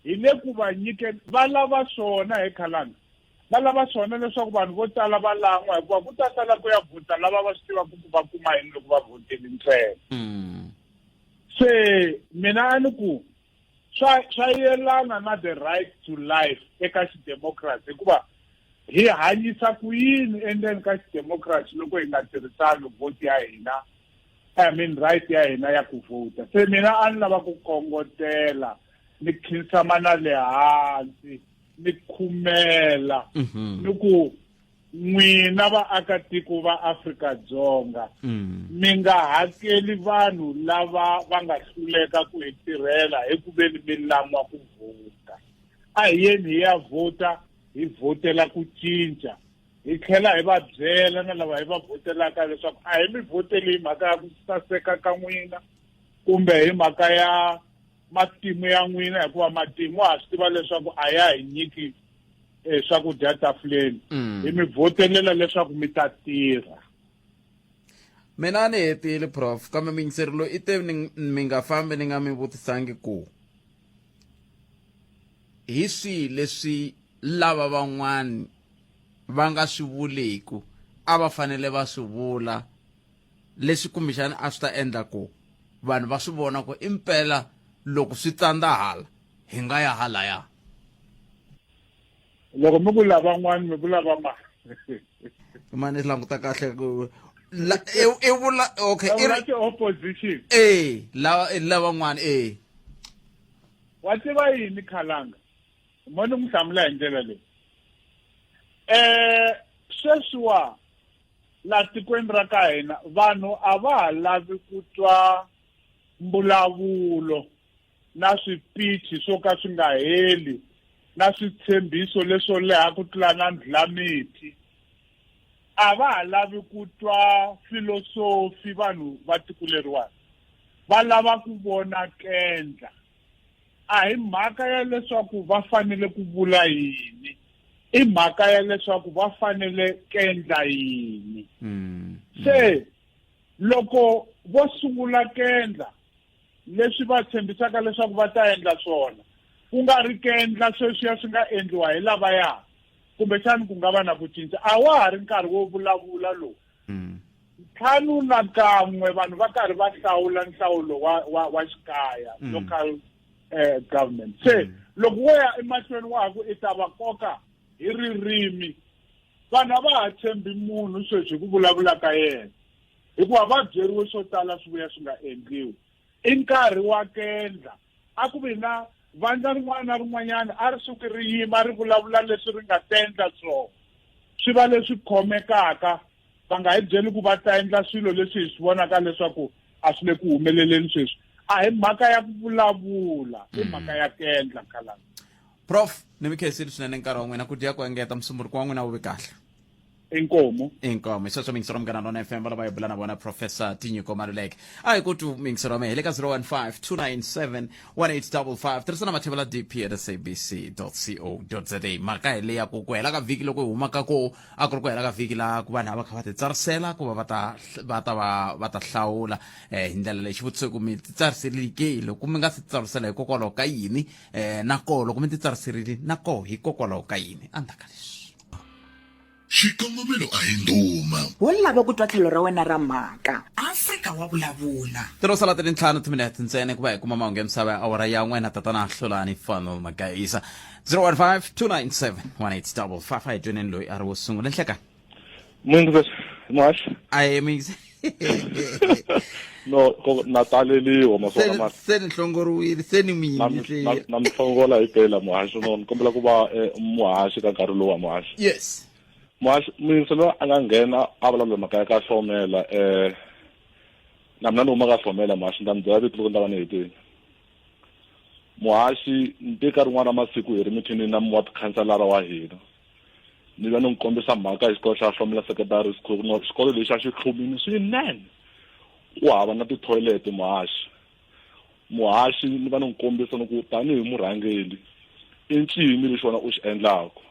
S7: hi le ku va nyikeni va lava swona he khalanga va lava swona leswaku vanhu vo tala va lan'wa hikuva ku ta sala ku ya vhota lava va swi tivaka ku va kuma yini loko va vhoteli ntsena se mina a ni ku swa swa yelana na the right to life eka xidemocracy hikuva hi hanyisa ku yini endzeni ka xidemocracy loko hi nga tirhisangi vhoti ya hina I mean right ya hina ya ku vhota. Se mina a ni lava ku khongotela ni khinsama na le hansi ni khumela ni ku n'wina vaakatiko va Afrika-Dzonga mi nga hakeli vanhu lava va nga hluleka ku hi tirhela hi ku veni mi lan'wa ku vhota. A hi yeni hi ya vhota, hi vhotela ku cinca, hi tlhela hi va byela na lava hi va vhotelaka leswaku a hi mi vhoteli hi mhaka ya ku saseka ka n'wina kumbe hi mhaka ya matimu ya n'wina, hikuva matimu ha swi tiva leswaku a ya hi nyiki swakudya tafuleni. Hi mi vhotelela leswaku mi ta tirha.
S1: Mina ni hetile prof, kambe muyingiseri loyi i te mi nga fambi ni nga mi vutisangi ku hi swihi leswi lava van'wani va nga swi vuleku a va fanele va swi vula, leswi kumbexana a swi ta endla ku vanhu va swi vona ku impela loko swi tsandza hala hi nga ya halaya.
S7: Loko mi ku lavan'wani mi vula va mani?
S1: Mani languta kahle ku la, i vula okay, i
S7: ri opposition.
S1: Lava lavan'wani
S7: Wa tiva yini Khalanga? Mo ni n'wi hlamula hi ndlela leyi. Sweswiwa la tikweni ra ka hina vanhu a va ha lavi ku twa mbulavulo na swipichi swo ka swi nga heli na switshembiso leswo leha ku tlula na ndlulamithi. A va ha lavi ku twa filosofi vanhu va tiko leriwani, va lava ku vona kendla. A hi mhaka ya leswaku va fanele ku vula yini, i mhaka ya leswaku va fanele kendla yini. Se loko vo sungula kendla leswi va tshembisaka leswaku va ta endla swona, ku nga ri kendla sweswiya swi nga endliwa hi lavaya, kumbexani ku nga va na ku cinca. A wa ha ri nkarhi wo vulavula lowu. 51 vanhu va karhi va hlawula nhlawulo wa xikaya, local government. Se loko wo ya emahlweni wa ha ku i ta va koka hi ririmi, vanhu a va ha tshembi munhu sweswi hi ku vulavula ka yena, hikuva va byeriwe swo tala swi vuya swi nga endliwi. I nkarhi wa kendla. A ku vi na vandla rin'wana na rin'wanyana a ri suki ri yima ri vulavula leswi ri nga ta endla swona, swi va leswi khomekaka. Va nga hi byeli ku va ta endla swilo leswi hi swi vonaka leswaku a swi le ku humeleleni sweswi. A hi mhaka ya ku vulavula, i mhaka ya kendla Khalanga.
S1: Prof, ni mi khensile swinene nkarhi wa n'wina, ku dya ku engeta, musumbunuko wa n'wina wu vi kahle.
S7: Inkomo.
S1: Inkomo. Hi sweswo miyingisero Munghana Lona FM va lava hi bula na vona Professor Tinyiko Maluleke. A hi ku tu miyingisero wa mehe le ka 015 297 1855. Tirhisa na mathevela DP at sabc co za. Mhaka hi leya ku ku hela ka vhiki loko hi huma ka ko a ku ri ku hela ka vhiki la ku vanhu a va kha va titsarisela ku va va ta va ta va va ta hlawula hi ndlela leyi. Xivutiso ku mi titsariserile ke? Loko mi nga si titsarisela hikokwalaho ka yini? Na koho loko mi titsariserile na koho hikokwalaho ka yini? Endzhaku ka leswi.
S3: Xikongomelo a hi ndhuma.
S2: Wo lava ku twa tlhelo ra wena ra mhaka. Afrika wa vulavula.
S1: Tiro sala ti ri ntlhanu timinete ntsena ku va hi kuma mahungu ya misava ya awara ya n'we na tatana Hlulani Fanuel Magaisa. 015 297 1855. A hi tweneni loyi a ri wo sungula. Nhlekani.
S11: Munhu muhaxi.
S1: A hi mix.
S11: No, ko na taleliwa maswona mara.
S1: Se ni hlongoriwile, se ni mi yingisile.
S11: Na mi hlongola hi pela muhaxi, no ni kombela ku va muhaxi ka nkarhi lowu wa muhaxi.
S1: Yes.
S11: Muhaxi, muyingiselo loyi a nga nghena a vulavula mhaka ya ka Hlomela, na mina ni huma ka Hlomela muhaxi, ni ta mi byela vito loko ni ta va ni hetile. Muhaxi, ni te ka rin'wana ra masiku hi ri mithini na ward councilor wa hina. Ni va ni n'wi kombisa mhaka hi xikolo xa Hlomela Secondary School, no xikolo lexi a xi tlhumile swinene, ku hava na ti-toilet muhaxi. Muhaxi ni va ni n'wi kombisa ni ku tanihi murhangeri i ncini lexi wena u xi endlaku.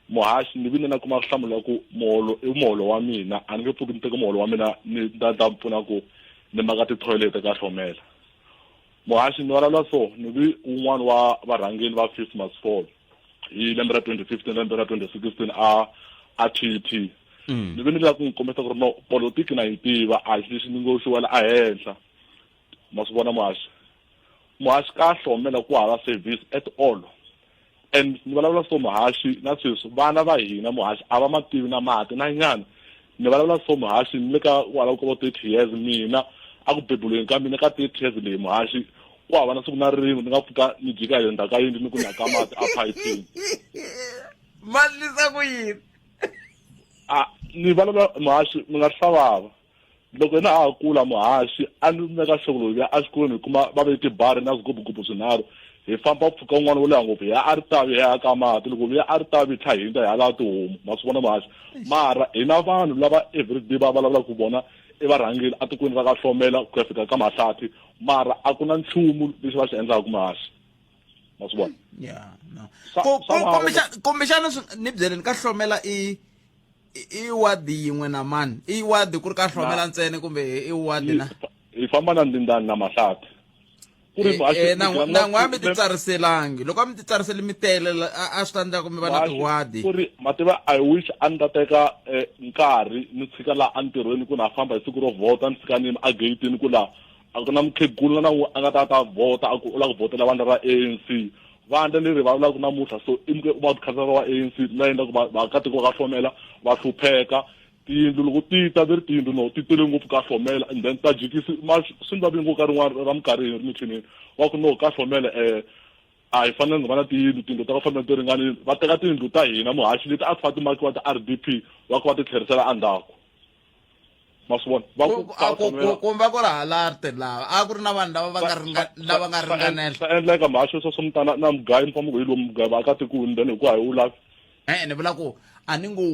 S11: Muhaxi ni vile na kuma nhlamulo ya ku muholo i muholo wa mina, a ni nge pfuki ni teke muholo wa mina ni ta ta pfuna ku ni maka ti-toilet ka Hlomela. Muhaxi ni vulavula so ni vi un'wana wa varhangeri va Fees Must Fall hi lembe ra 2015, lembe ra 2016 a a TT. Ni vi ni lava ku n'wi kombisa ku ri no politiki na yi tiva, a xi lexi ni ngo xi wela a henhla. Ma swi vona muhaxi? Muhaxi ka Hlomela ku hava service at all. And ni vulavula so muhaxi na sweswi vana va hina muhaxi a va ma tivi na mati na nyana. Ni vulavula so muhaxi ni le ka kwala ko 30 years mina. a ku bebuleni ka mina ka 30 years leyi muhaxi ku hava na siku na rin'we ni nga pfuka ni jika hi le ndzhaku ka yindlu ni ku ni ya ka mati a phayipini.
S1: Ma endlisa ku yini?
S11: A ni vulavula muhaxi mi nga hlavava. Loko hina ha ha kula muhaxi a ni meka sure loko hi ya exikolweni hi kuma va veke tibari na swigubugubu swinharhu hi famba mpfhuka wun'wana wo leha ngopfu hi ya eRitavi hi ya ka mati loko hi vuya eRitavi hi tlha hi hundza hi ya lava tihomu ma swi vona muhaxi mara hi na vanhu lava everyday va vulavulaka ku vona i varhangeri etikweni ra ka Hlomela ku ya fika ka Mahlathi mara a ku na nchumu lexi va xi endlaka muhaxi ma swi vona
S1: ya no kumbexana ni byeleni ka Hlomela i i wadi yin'we na mani i wadi ku ri ka Hlomela ntsena kumbe i wadi na
S11: hi famba na Ndindani na Mahlathi
S1: ku ri eh, eh, na n'we a mi ti tsariselangi loko a mi ti tsarisele mi tele a swi ta endla ku mi va na tiwadi
S11: ku ri mativa i wish a ni ta teka eh, nkarhi ni tshika laha entirhweni ku na famba hi siku ro vhota ni fika ni yima ageyitini ku laha a ku na mukhegula na n'we a nga ta ta vhota a ku u lava ku vhotela vandla ra ANC vandla leri va vulaka namuntlha so i wa khansara wa ANC la endlaku vaakatiko va ka hlomela va hlupheka tiyindlu loko ti ta veri tiyindlu no ti tele ngopfu ka hlomela and then ta jikisi ma swi ni vavi ngopfu ka rin'wana ra minkarhi hi ri mithinini wa ku no ka hlomela um a hi fanelanga va na tiyindlu tiyindlu ta ka hlomela ti ringanile va teka tiyindlu ta hina muhaxi leti a ti fanele ti makiwa ti-r d p va ku va ti tlherisela endzhaku ma swi vona
S1: va ku kumbe ku ri halarte lava a ku ri na vanhu lava va nga ringa lava nga ringanela
S11: swa endleka mhaxo swa swa mutana na mugayi ni famba ku hi lomu mugayi vaakatiko then hikuva hi wu lavi
S1: e ni vula ku a ni ngo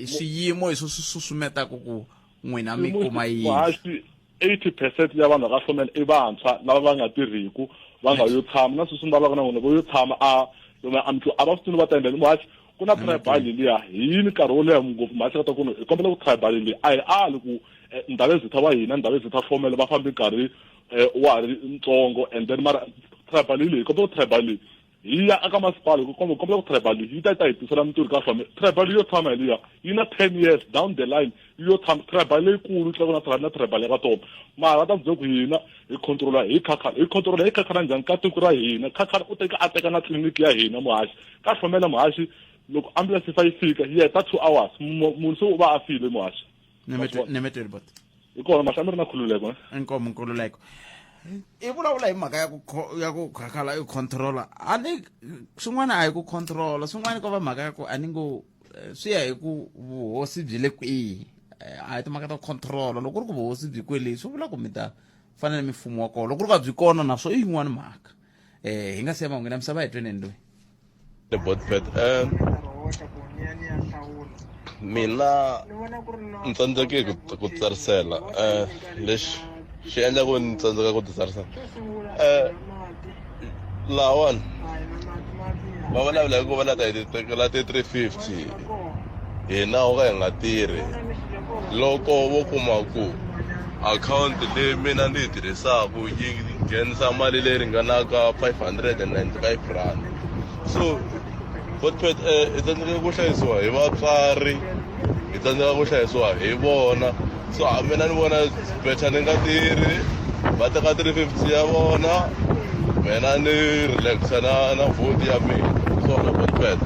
S1: swiyimo hi swo swi susumetaka ku n'wina mi kuma yini
S11: 80 percent ya vanhu va ka hlomela i vantshwa lava va nga tirhiku va nga yo tshama na sweswi ni vulavulaka na vona vo yo tshama a lomu a a va swi tivi va ta endla muhaxi ku na tribal liya hi yini nkarhi wo leha ngopfu mhaxi ka ta ku hi kombela ku tribal leyi a hi ali ku eh, ndhavezitha wa hina ndhavezitha hlomela va fambi nkarhi eh, wa ha ri ntsongo and then mara tribal leyi hi kombela ku tribal leyi hi ya aka masipala hi komba kombela ku tribal yi ta yi ta hi tisela mintirho ka hlome tribal yo tshama hi liya yi na 10 years down the line yo tshama tribal leyikulu tlula ku na tribal na tribal ya ka toma mara va ta byela ku hina hi controla hi khakhala hi controla hi khakhala njhani ka tiko ra hina khakhala u teka a teka na tliliniki ya hina muhaxi ka hlomela muhaxi loko ambulance yi fa yi fika yi heta 2 hours munhu se u va a file muhaxi
S1: nemetweni bot
S11: hi kona mahla mi ri na khululeko
S1: inkomo nkululeko i vulavula hi mhaka ya ku ya ku khakhala i controller a ni swin'wana a hi ku controller swin'wana ko va mhaka ya ku a ni ngo eh, swi ya hi ku vuhosi byi le kwihi eh, a hi timhaka ta controller loko ku ri ku vuhosi byi kwele swi vula ku mi ta fanele mi fumo wa kona loko ku ri ku a byi kona naswo i yin'wana mhaka eh hi nga siya mahungu na misava hi tweneni loyi
S12: the botpet um mina ni tsandzeke ku ku tsarisela um lexi xi endla ku ni tsandzeka ku titsarisela um lahawani va vulavula hi ku va la ta hi tekela ti-350 hina ho ka hi nga tirhi loko vo kuma ku akhawunti leyi mina ni yi tirhisaka yi nghenisa mali leyi ringanaka 595 rand so Hotpet eh, hi tsandzeka ku hlayisiwa hi vatswari hi tsandzeka ku hlayisiwa hi vona so a mina ni vona better ni nga tirhi va teka 350 ya vona mina ni relaxa na na vote ya mina swona Hotpet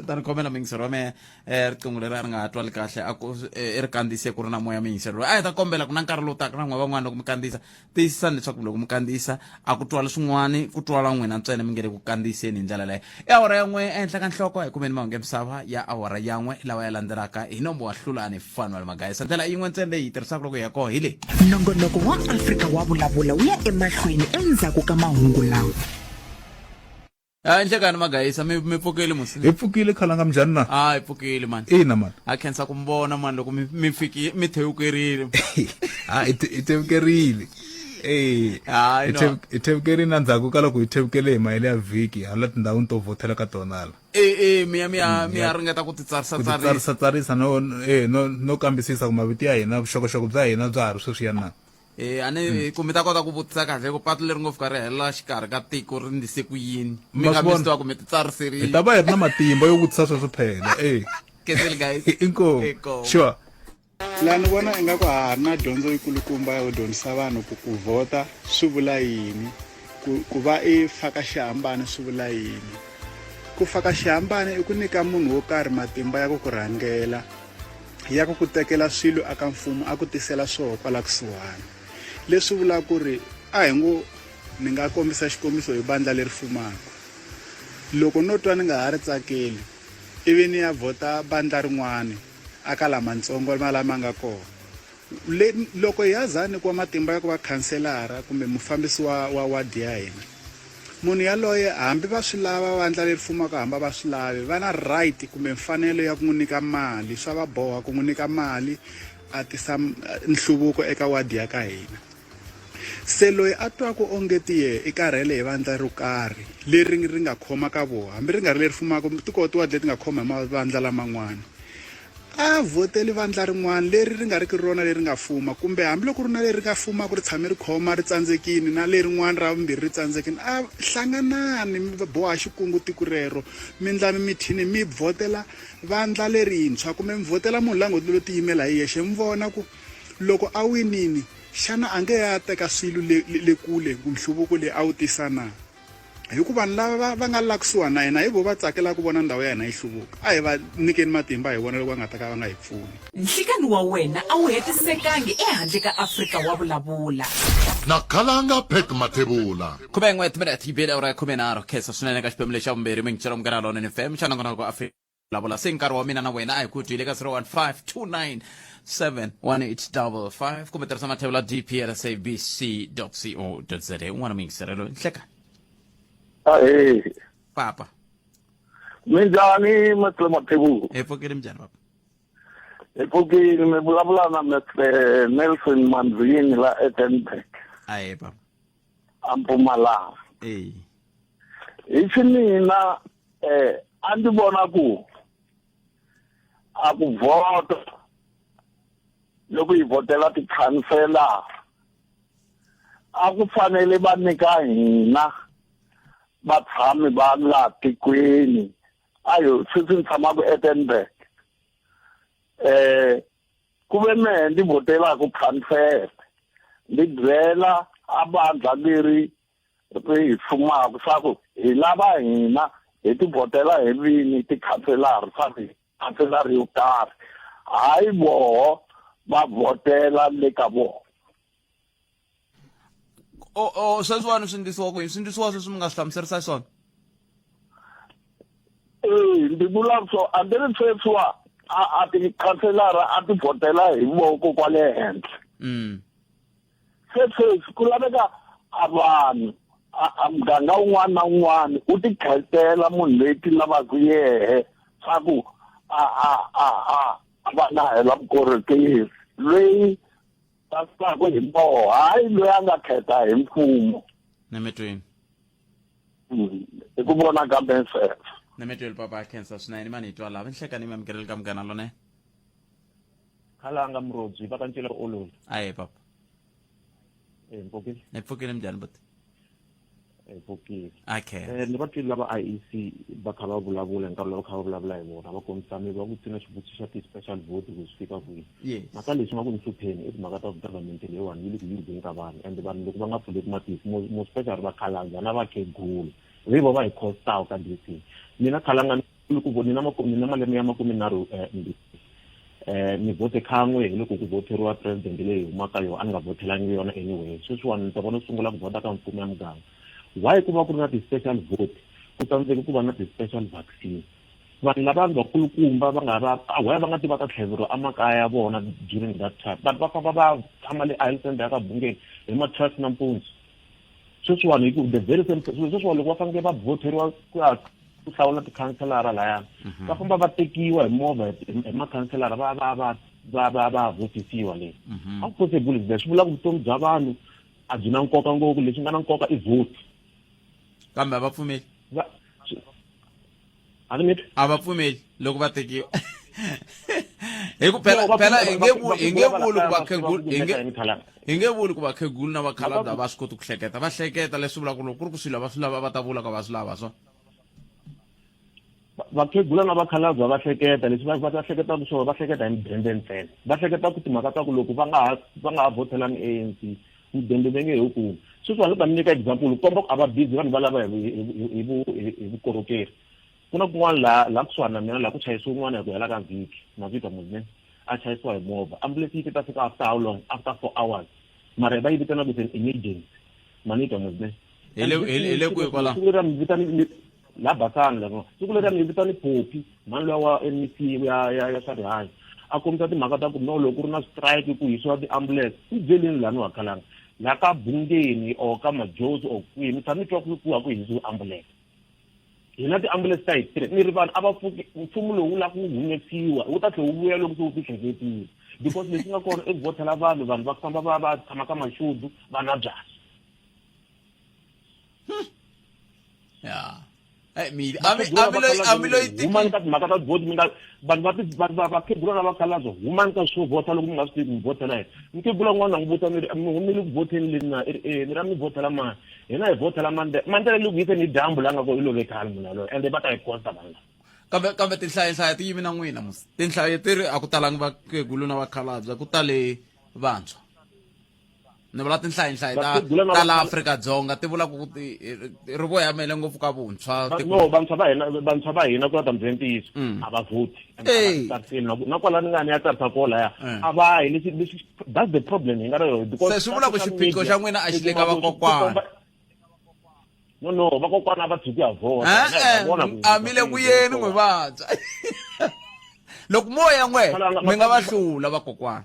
S1: ta ni khomela muyingiseri wa mehe um riqingho leri a ri nga ha twali kahle a ku eh, i ri kandziyise ku ri na moya muyingiseri loyi a hi ta kombela ku na nkarhi lowu taka na n'we van'wana loko mi kandziyisa tiyisisani leswaku loko mi kandziyisa a ku twali swin'wana ku twala n'wina ntsena mi nge le ku kandziyiseni hi ndlela leyo i awara ya n'we ehenhla ka nhloko hi kumeni mahungu ya misava ya awara ya n'we lawa ya landzelaka hi nombo wa hlulani fanuel magayisa ndlela yin'we ntsena leyi hi tirhisaka loko hi ya koho hi leyi
S2: Nongonoko wa Afrika wa vulavula wu ya emahlweni endzhaku ka mahungu lawa.
S1: A nhlekani magayisa mi mi pfukile musi
S8: hi pfukile khalanga minjhani na
S1: a hi pfukile mani
S8: ina mani
S1: a khensa ku mi vona mani loko mi mi fiki mi thewukerile
S8: ha hi hi thewukerile Eh,
S1: Hayi,
S8: hi
S1: no.
S8: thewu- hi thewukerile endzhaku ka loko hi thewukele hi mahele ya vhiki hala tindhawini to vhothela ka tona la
S1: e e mi ya mi ya mi ya ringeta ku titsarisa
S8: ku
S1: tsarisa
S8: titsarisa tsarisa no eh, no no kambisisa ku mavito ya hina vuxokoxoko bya hina bya ha ri sweswiya na
S1: Eh, a ni ku mi ta kota ku vutisa kahle ku patu leri ngo fika ri helela xikarhi ka tiko ri ndise ku yini mi
S8: Ma
S1: nga
S8: swi
S1: mi
S8: vona?
S1: swi tiva ku mi titsariserile
S8: hi ta va hi ri na matimba yo vutisa sweswo phela e
S1: Kenzeli guys
S8: inkomu
S1: Inkomu.
S8: sure
S13: Laha ni vona ingaku ha ha ri na dyondzo yikulukumba ya ku dyondzisa vanhu ku ku vhota swi vula yini ku ku va i faka xihambano swi vula yini ku faka xihambano i ku nyika munhu wo karhi matimba ya ku ku rhangela. ya ku ku tekela swilo aka mfumo a ku tisela swoho kwala kusuhani leswi vulaka ku ri a hi ngo ni nga kombisa xikombiso hi bandla leri fumaka loko no twa ni nga ha ri tsakeli ivi ni ya vhota bandla rin'wani aka lamatsongo lama nga kona le loko ya za nyikiwa matimba ya ku va khanselara kumbe mufambisi wa wa wadi ya hina munhu yaloye hambi va swi lava vandla leri fumaka hamba va swi lavi va na right kumbe mfanelo ya ku n'wi nyika mali swa va boha ku n'wi nyika mali a tisa nhluvuko eka wadi ya ka hina se loyi a twaku ongeti ye i karhele hi vandla ro karhi leri ri nga khoma ka voho hambi ri nga ri leri fumaka ti kona tiwadi leti nga khoma hi mavandla laman'wana A vhoteli vandla rin'wana leri ri nga riki rona leri nga fuma, kumbe hambiloko ku ri na leri nga fumaka ri tshame ri khoma ri tsandzekile na lerin'wana ra vumbirhi ri tsandzekile, a hlanganani mi boha xikungu tiko rero, mi ndla mimithini mi vhotela vandla lerintshwa kumbe mi vhotela munhu la ngo lo tiyimela hi yexe, mi vona ku loko a winini xana a nge ya teka swilo le, le kule ku nhluvuko leyi a wu tisa na? Hi ku vanhu lava va va nga la kusuhani na hina hi vo va tsakelaka ku vona ndhawu ya hina yi hluvuka. A hi va nyikeni matimba hi vona loko va nga ta ka va nga hi pfuni.
S2: Nhlikani wa wena a wu hetisekangi ehandle ka Afrika wa vulavula.
S3: Na Khalanga Pat Mathebula.
S1: 11 timinete yi bile awara ya 13 khensa swinene ka xiphemu lexa vumbirhi mi ngichela munghana lonene fm xa nongonoko Afrika vulavula se nkarhi wa mina na wena a hi ku twile ka 015 297 1855 kumbe tirhisa mathevula dp sabc co za un'wana muyingiserelo nhlekani
S14: ahee
S1: papa
S14: minjhani Mr Mathebula
S1: hi pfukile minjhani papa
S14: hi pfukile mi vulavula na Mr Nelson Manzini la Edenburg
S1: ahe papa
S14: a Mpumalanga
S1: e
S14: hi ximina eh a ndzi vona ku a ku vhota loko hi vhotela tikhanselara a ku fanele va nyika hina vatshami va laha tikweni ayo sweswi ni tshamaka Edenburg eh ku ve mehe ndzi vhotelaka khansela ndzi byela a vandla leri ri hi fumaka swa ku hi lava hina hi ti vhotela hi vini tikhanselara swa ku khanselara yo karhi hayi voho va vhotela le ka vona
S1: o o sweswiwani swi ndlisiwa ku yini swi ndlisiwa sweswi mi nga swi hlamuserisa xiswona
S14: ee ndzi vula swo a ndzi ri sweswiwa a a tikhanselara a ti vhotela hi voko kwale henhla Se sweswi ku laveka a vanhu a muganga wun'wana na wun'wana u ti khetela munhu loyi ti lavaka yehe swa ku a a a a a va na hela vukorhokeri loyi va hi voho hayi loyi a nga khetha hi mfumo
S1: nemetweni
S14: hi ku vona ka mehe sweswo
S1: nemetweni papa a khensa swinene mani hi twa lava nhlekani mi amukeleli ka munghana lonene
S15: Khalanga Murobyi va ka ncila olola.
S1: Aye papa.
S15: Eh mpfukile.
S1: Ni pfukile mjani buti.
S15: Eh pfukile.
S1: Okay.
S15: Eh ni va twile lava IEC va kha va vulavula nkarhi lowu kha va vulavula hi vona va kombisa mi va vutisile xivutiso xa ti-special vote ku swi fika kwihi.
S1: Yes.
S15: Mhaka leswi nga ku ni hlupheni i timhaka ta government leyiwani yi le ku yuzeni ka vanhu and vanhu loko va nga pfuleki matihlo mo special vakhalabya na vakhegula hi vo va hi costaku ka this thing. Mina khalanga loko ni na ni na malembe ya makumenharhu eh, mbirhi eh ni vote kan'we hi loko ku voteriwa president leyi humaka yona a ni nga votelangi yona anyway sweswiwani ni ta vona sungula ku vhota ka mfumo ya muganga why ku va ku ri na ti-special vote ku tsandzeke ku va na ti-special vaccine vanhu lava vakulukumba va nga va why va nga ti va ta tlhaveriwa emakaya ya vona during that time vanhu va famba va tshama le island ya ka bungeni hi ma 12 nampundzu sweswiwani hi ku the very same sweswiwani loko va fanekele va voteriwa ku ya ku hlawula tikhanselara layani mhm. va famba va tekiwa hi movha hi makhanselara va va va va va va votisiwa leyi mhm. how possible is that swi vula ku vutomi bya vanhu a byi na nkoka ngopfu leswi nga na nkoka i vote
S1: kambe a va pfumeli
S15: a ni mi
S1: a va pfumeli loko va tekiwa hi ku phela phela hi nge hi nge vuli ku vakhegulu hi nge hi nge vuli ku vakhegulu na vakhalabye a va swi koti ku hleketa va hleketa leswi vulaka loko ku ri ku swilo va swi lava va ta vula ka va swi lava swona
S15: vakhegula na vakhalabye va hleketa leswi va va ta hleketaka swona va hleketa hi mudende ntsena va hleketa ku timhaka ta ku loko va nga ha va nga ha vhotelani A_N_C mudende va nge he wu kumi sweswi ni ta mi nyika example ku komba ku a va busy vanhu valava hi hi vukorhokeri ku na kun'wana laha laha kusuhani na mina laha ku chayisiwe un'wana hi ku hela ka vhiki mavhiki mune a chayisiwa hi movha ambulance yi ta fika after how long after 4 hours mara va yi vitana ku it's an emergency mani twa mos ne
S1: Hi le- hi le- hi le kwihi kwalaho?
S15: Siku leriya mi vitani mi- la basani la siku leriya mi vitani phophi mhani luya wa mec ya ya ya swa rihanyo a kombisa timhaka ta ku no loko ku ri na strike ku hisiwa ti-ambulance i byeleni lani wa khalanga la ka bungeni or ka majozi or kwihi mi tshama mi twa ku ku va ku hisiwe ambulance hina ti-ambulance ta hi tirha ni ri vanhu a va pfuki mfumo lowu wu lava ku humesiwa wu ta tlhela wu vuya loko se wu tihleketile because leswi nga kona i ku vhotela vanhu vanhu va famba va va tshama ka mashudu va nwa byalwa
S1: ya Eh, mi a mi a mi loyi a mi loyi tiki
S15: humani ka timhaka ta vhoti mi nga vanhu va ti- va va vakhegula na vakhalabye humani ka swo vhota loko mi nga swi tivi ku mi vhotela yini mukhegula un'wana na n'wi vuta mi ri mi humile ku vhoteni leni na i ri e ni ra mi vhotela mani hina hi vhotela mandela mandela le ku hiseni hi dyambu la nga ko i love khale munhu yaloye ende va ta hi costa vanhu lava
S1: kambe kambe tinhlayo ti yimi na n'wina musi tinhlayo ti ri a ku talangi vakhegulu na vakhalabye ku tale vantshwa ni vula tinhlayinhlayi ta
S15: Vakhegula na
S1: ta la
S15: vakhala-
S1: Afrika-Dzonga ti vula ku ti ri voyamele ngopfu ka vuntshwa
S15: Va- no vantshwa va hina vantshwa va hina ku ya ta mi byela ntiyiso a va vhoti And a va
S1: Ey.
S15: tsariseli na ku- na kwala ni nga ni ya tsarisa koho laya
S1: Eh.
S15: a va yi leswi leswi that's the problem hi nga na yona because
S1: Se swi vula ku
S15: social
S1: xiphiqo
S15: media
S1: xa n'wina a xi le ka
S15: i kuma ku swi
S1: vakokwana.
S15: komba- no no vakokwana a va tshiki ya vhota
S1: Eh,
S15: Hina hi va vona ku-
S1: a mi le ku yeni n'wi vantshwa loko mo ya n'we mi nga va hlula vakokwana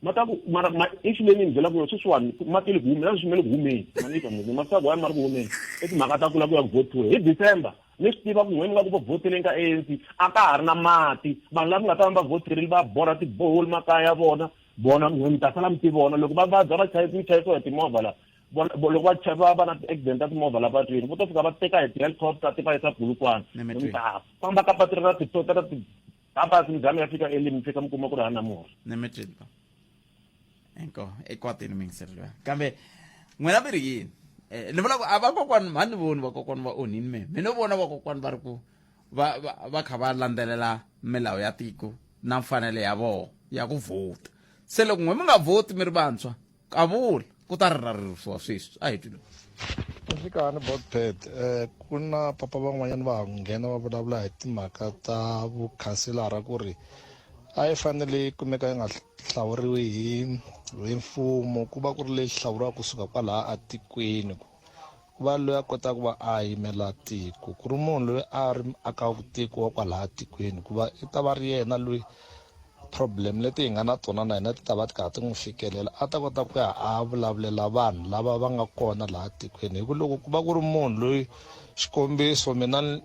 S15: ma ta ku mara ma issue leyi ni mi byelaka yona sweswiwani ma tele ku humeni na sweswi ma le ku humeni ma ni twa mos masiku wani ma ri ku humeni i timhaka ta ku la ku ya ku votiwa hi December ni swi tiva ku n'we mi nga ku va voteleni ka ANC a ka ha ri na mati vanhu lava nga ta va va voterile va borha tiboholi makaya ya vona vona n'we mi ta sala mi ti vona loko va vabya va chayisa mi chayisiwa hi timovha la vona loko va va va na ti-accident ta timovha la patwini vo to fika va teka hi ti-helicopter ti va yisa Polokwane mi ta famba ka patu ra ti ra ti Papa mi zama ya fika early mi fika mi kuma ku ri hana murhi.
S1: Ni mi twile pa. Inko ekwatini mi ngiseriwa. Kambe n'wina mi ri yini? Eh, ni vula ku a vakokwani mhani ni voni vakokwani va onhini me. Mi no vona vakokwani va ri ku va va va kha va landzelela milawu ya tiko na mfanelo ya vona ya ku vhota. Se loko n'we mi nga vhoti mi ri vantshwa kavula ku ta rirarisiwa sweswi a hi twi lowu
S8: Nhlikani Botpet eh ku na papa van'wanyana va ha ku nghena va vulavula hi timhaka ta vukhanselara ku ri a yi fanele yi kumeka yi nga hlawuriwi hi hi mfumo ku va ku ri leyi hlawuriwaka kusuka kwalaha atikweni ku ku va loyi a kotaka ku va a yimela tiko ku ri munhu loyi a ri akaka tiko wa kwalaha tikweni ku va i ta va ri yena loyi problem leti hi nga na tona na hina ti ta va ti karhi ti n'wi fikelela a ta kota ku ya a vulavulela vanhu lava va nga kona laha tikweni hi ku loko ku va ku ri munhu loyi xikombiso mina ni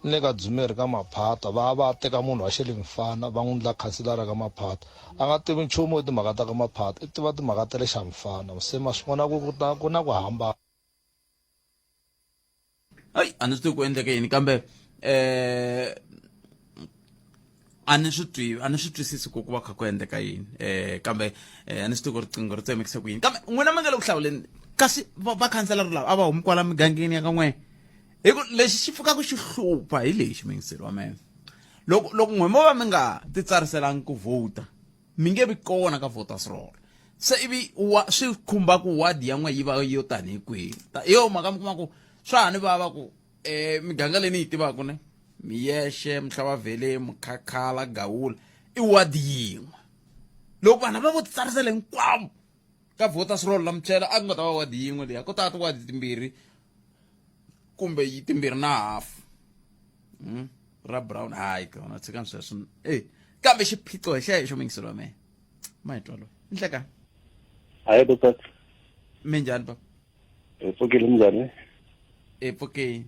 S8: le ka dzumeri ka maphata va va teka munhu wa xele mfana va n'wi ndla khanselara ka maphata a nga tivi nchumu hi timhaka ta ka maphata i tiva timhaka ta le xa mfana se ma swi vona ku ku ta ku na ku hambana
S1: Hayi a ni swi tivi ku endleke yini kambe eh a ni swi tivi a ni swi twisisi ku ku va kha ku endleka yini eh kambe eh, a ni swi tivi ku riqingho ri tsemekise ku yini kambe n'wina mi nga le ku hlawuleni kasi va khanselara lava a va humi kwala migangeni ya ka n'we hi ku lexi xi pfukaka xi hlupha hi lexi muyingiseri wa mehe loko loko n'we mo va mi nga titsariselangi ku vhota mi nge vi kona ka voters roll se ivi wa swi khumba ku ward ya n'we yi va yo tanihi kwihi hi yo mhaka mi kuma ku swa ha ni vava ku um miganga leyi ni yi tivaka ne miyexe mhlavavhele mukhakhala gawula i ward yin'we loko vanhu va vo titsarisela hinkwavo ka voters roll la muchela a ku nga ta va ward yin'we leyi a ko ta tiwadi timbirhi kumbe yi timbirhi na hafu hmm? ra brown hayi kona tshikani sweswo e kambe xiphiqo hi xexo mingiselo wa mehe ma hi twa loyi nhlekani
S16: hayi doctor
S1: minjhani baba
S16: hi pfukile minjhani
S1: hi pfukile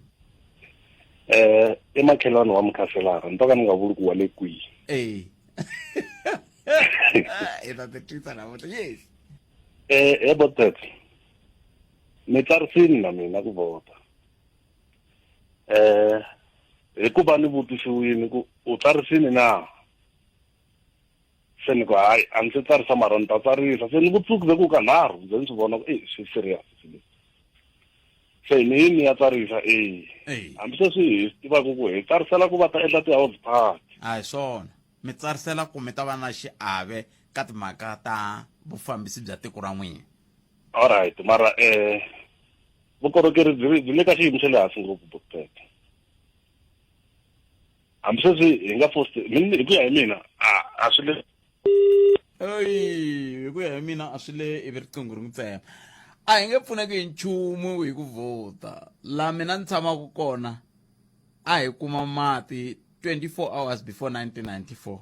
S16: eh i makhelwani wa mukhaselara ni to ka ni nga vuli ku wa le kwihi
S1: e hi ta titwisa namuntlha yes
S16: eh he botet ni tsarisini na mina ku vhota eh hikuva ni vutisiwile ku u tsarisini na se ni ku hayi a ndzi se tsarisa mara ni ta tsarisa se ni ku tsukile ku kanharhu ze ni swi vona ku e swi serious swilo leswi se ni yini ya tsarisa e hambi sweswi hi swi tivaka ku hi tsarisela ku va ta endla ti-house party
S1: a hi swona mi tsarisela ku mi ta va na xiave ka timhaka ta vufambisi bya tiko ra n'wina
S16: alright mara eh vukorhokeri byi byi le ka xiyimo xa le hansi ngopfu doctor hambi sweswi hi nga post hi ku ya hi mina a A swi le
S1: Eyi, hi ku ya hi mina a swi le ivi riqingho ri n'wi tsema. A hi nge pfuneki hi nchumu hi ku vhota. Laha mina ni tshamaka kona a hi kuma mati 24 hours before 1994.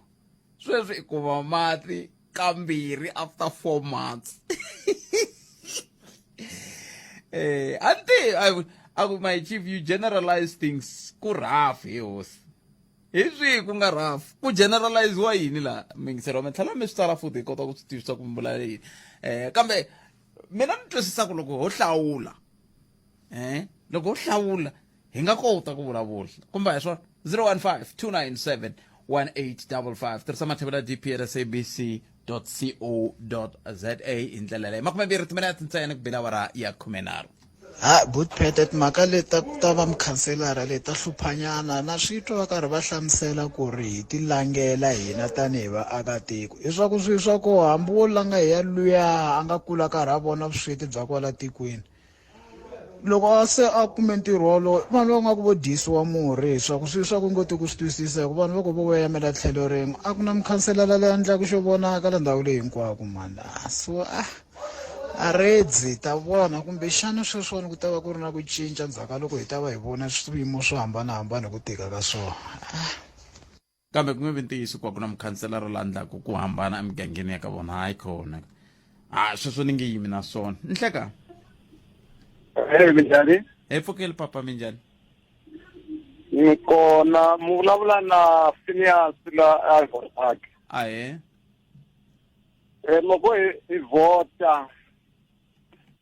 S1: Sweswi hi kuma mati kambirhi after 4 months. Eh, a ni tivi, a ku my chief you generalize things ku rough he hosi. Hi swihi ku nga rough? Ku generalize-wa yini laha? Miyingiseri wa mina tlhela mi swi tsala futhi hi kota ku swi twisisa ku mi vula yini. Kambe mina ni twisisa ku loko ho hlawula loko ho hlawula hi nga kota ku vulavula kumbe a hi swona? 015 297 1855 tirhisa mathevela ya DP at SABC co za hi ndlela leyi 20 timinete ntsena ku bela awara ya 13.
S13: Ha Bootpete timhaka leti ta ta va mukhanselara leti ta hluphanyana na swi twa va karhi va hlamusela ku ri hi ti langela hina tanihi vaakatiko leswaku swilo swa koho hambi wo langa hi ya luya a nga kula karhi a vona vusweti bya kwala tikweni loko a se a kume ntirho wolowo vanhu va nga ku vo dyisiwa murhi leswaku swilo swa ku ngo ti ku swi twisisa hikuva vanhu va ku vo yimela tlhelo rin'we a ku na mukhanselara leyi endlaka xo vonaka la ndhawu leyi hinkwako mani so a a redzi ta vona kumbexana sweswiwani ku ta va ku ri na ku cinca ndzhaku ka loko hi ta va hi vona swiyimo swo hambanahambana hi ku tika ka swona.
S1: Kambe ku nge vi ntiyiso ku va ku na mukhanselara la endlaka ku hambana emigangeni ya ka vona. Hayi khona. Ha sweswo ni nge yimi na swona. Nhleka.
S17: Hey, minjhani?
S1: Hi pfukile papa minjhani?
S17: Ni kona mu vulavula na Phineas la Ivory Park.
S1: Ahee.
S17: Eh, loko hi hi vhota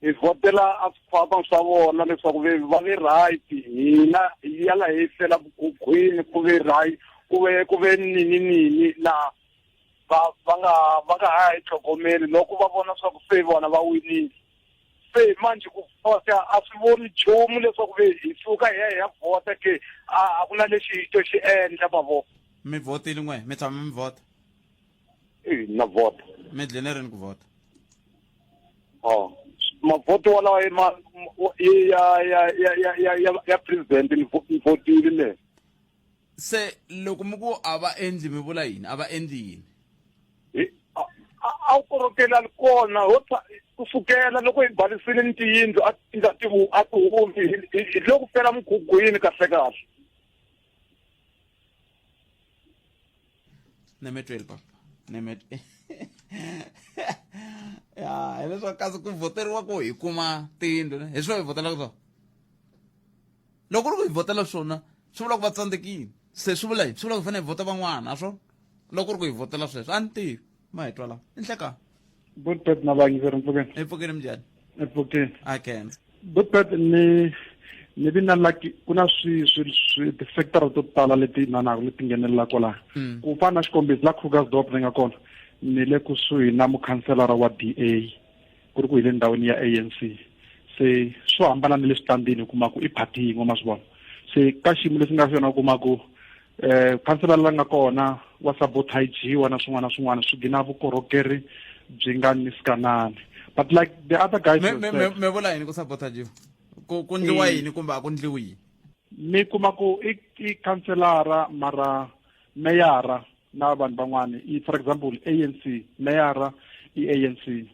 S17: hi vhotela a swikhwama swa vona leswaku ve va ve right hina hi ya la hi fela vukhukhwini ku ve right ku ve ku ve nini nini laha va va nga va nga ha hi tlhogomeli loko va vona swa ku se vona va winile se manje ku vhota a swi voni nchumu leswaku ve hi suka hi ya hi ya vhota ke a a ku na lexi hi to xi endla ma vo
S1: Mi vhotile n'we, mi tshama mi vhota?
S17: E na vhota.
S1: Mi dlene rini ku vhota?
S17: Oh. Mavhoti walawa ma ya ya ya ya ya ya ya president ni vhotile ne.
S1: Se loko mi ku a va endli mi vula yini? A va endli yini?
S17: A wu korokela li kona ho ku sukela loko hi balisile ni tiyindlu a ti ti a ti humi hi loko fela mukhukhwini kahle kahle.
S1: Nemetweli papa. Nemetweli. Ya, hileswaku kasi ku vhoteriwa ku hi kuma tiyindlu ne? Hi swona hi vhotelaka swona. Loko ri ku hi vhotela swona, swi vula ku va tsandzekile. Se swi vula yini? Swi vula ku hi fanele hi vhota van'wana, a swona? Loko ri ku hi vhotela sweswo, a ni tivi. Ma hi twa laha. I nhlekani.
S18: Bootpet na vayingiseri mpfukeni.
S1: Hi pfukeni minjhani?
S18: Hi pfukeni.
S1: A khensa.
S18: Bootpet ni ni vi na lucky ku na swi swi swi ti-sector to tala leti inanaka leti nghenelelaka kwalaha. Ku fana na xikombiso la Krugersdorp ni nga kona ni le kusuhi na mukhanselara wa DA ku ri ku hi le ndhawini ya ANC se swo hambana ni le switandini u kuma ku i party yin'we ma swi vona se ka xiyimo lexi nga xona u kuma ku eh khansela la nga kona wa sabotajiwa na swin'wana na swin'wana swi gina vukorhokeri byi nga nisikanani but like the other guys
S1: me me me vula yini ku sabotajiwa ku ku ndliwa yini kumbe a ku ndliwi yini
S18: mi kuma ku i i khanselara mara meyara na vanhu van'wana i for example ANC meyara i ANC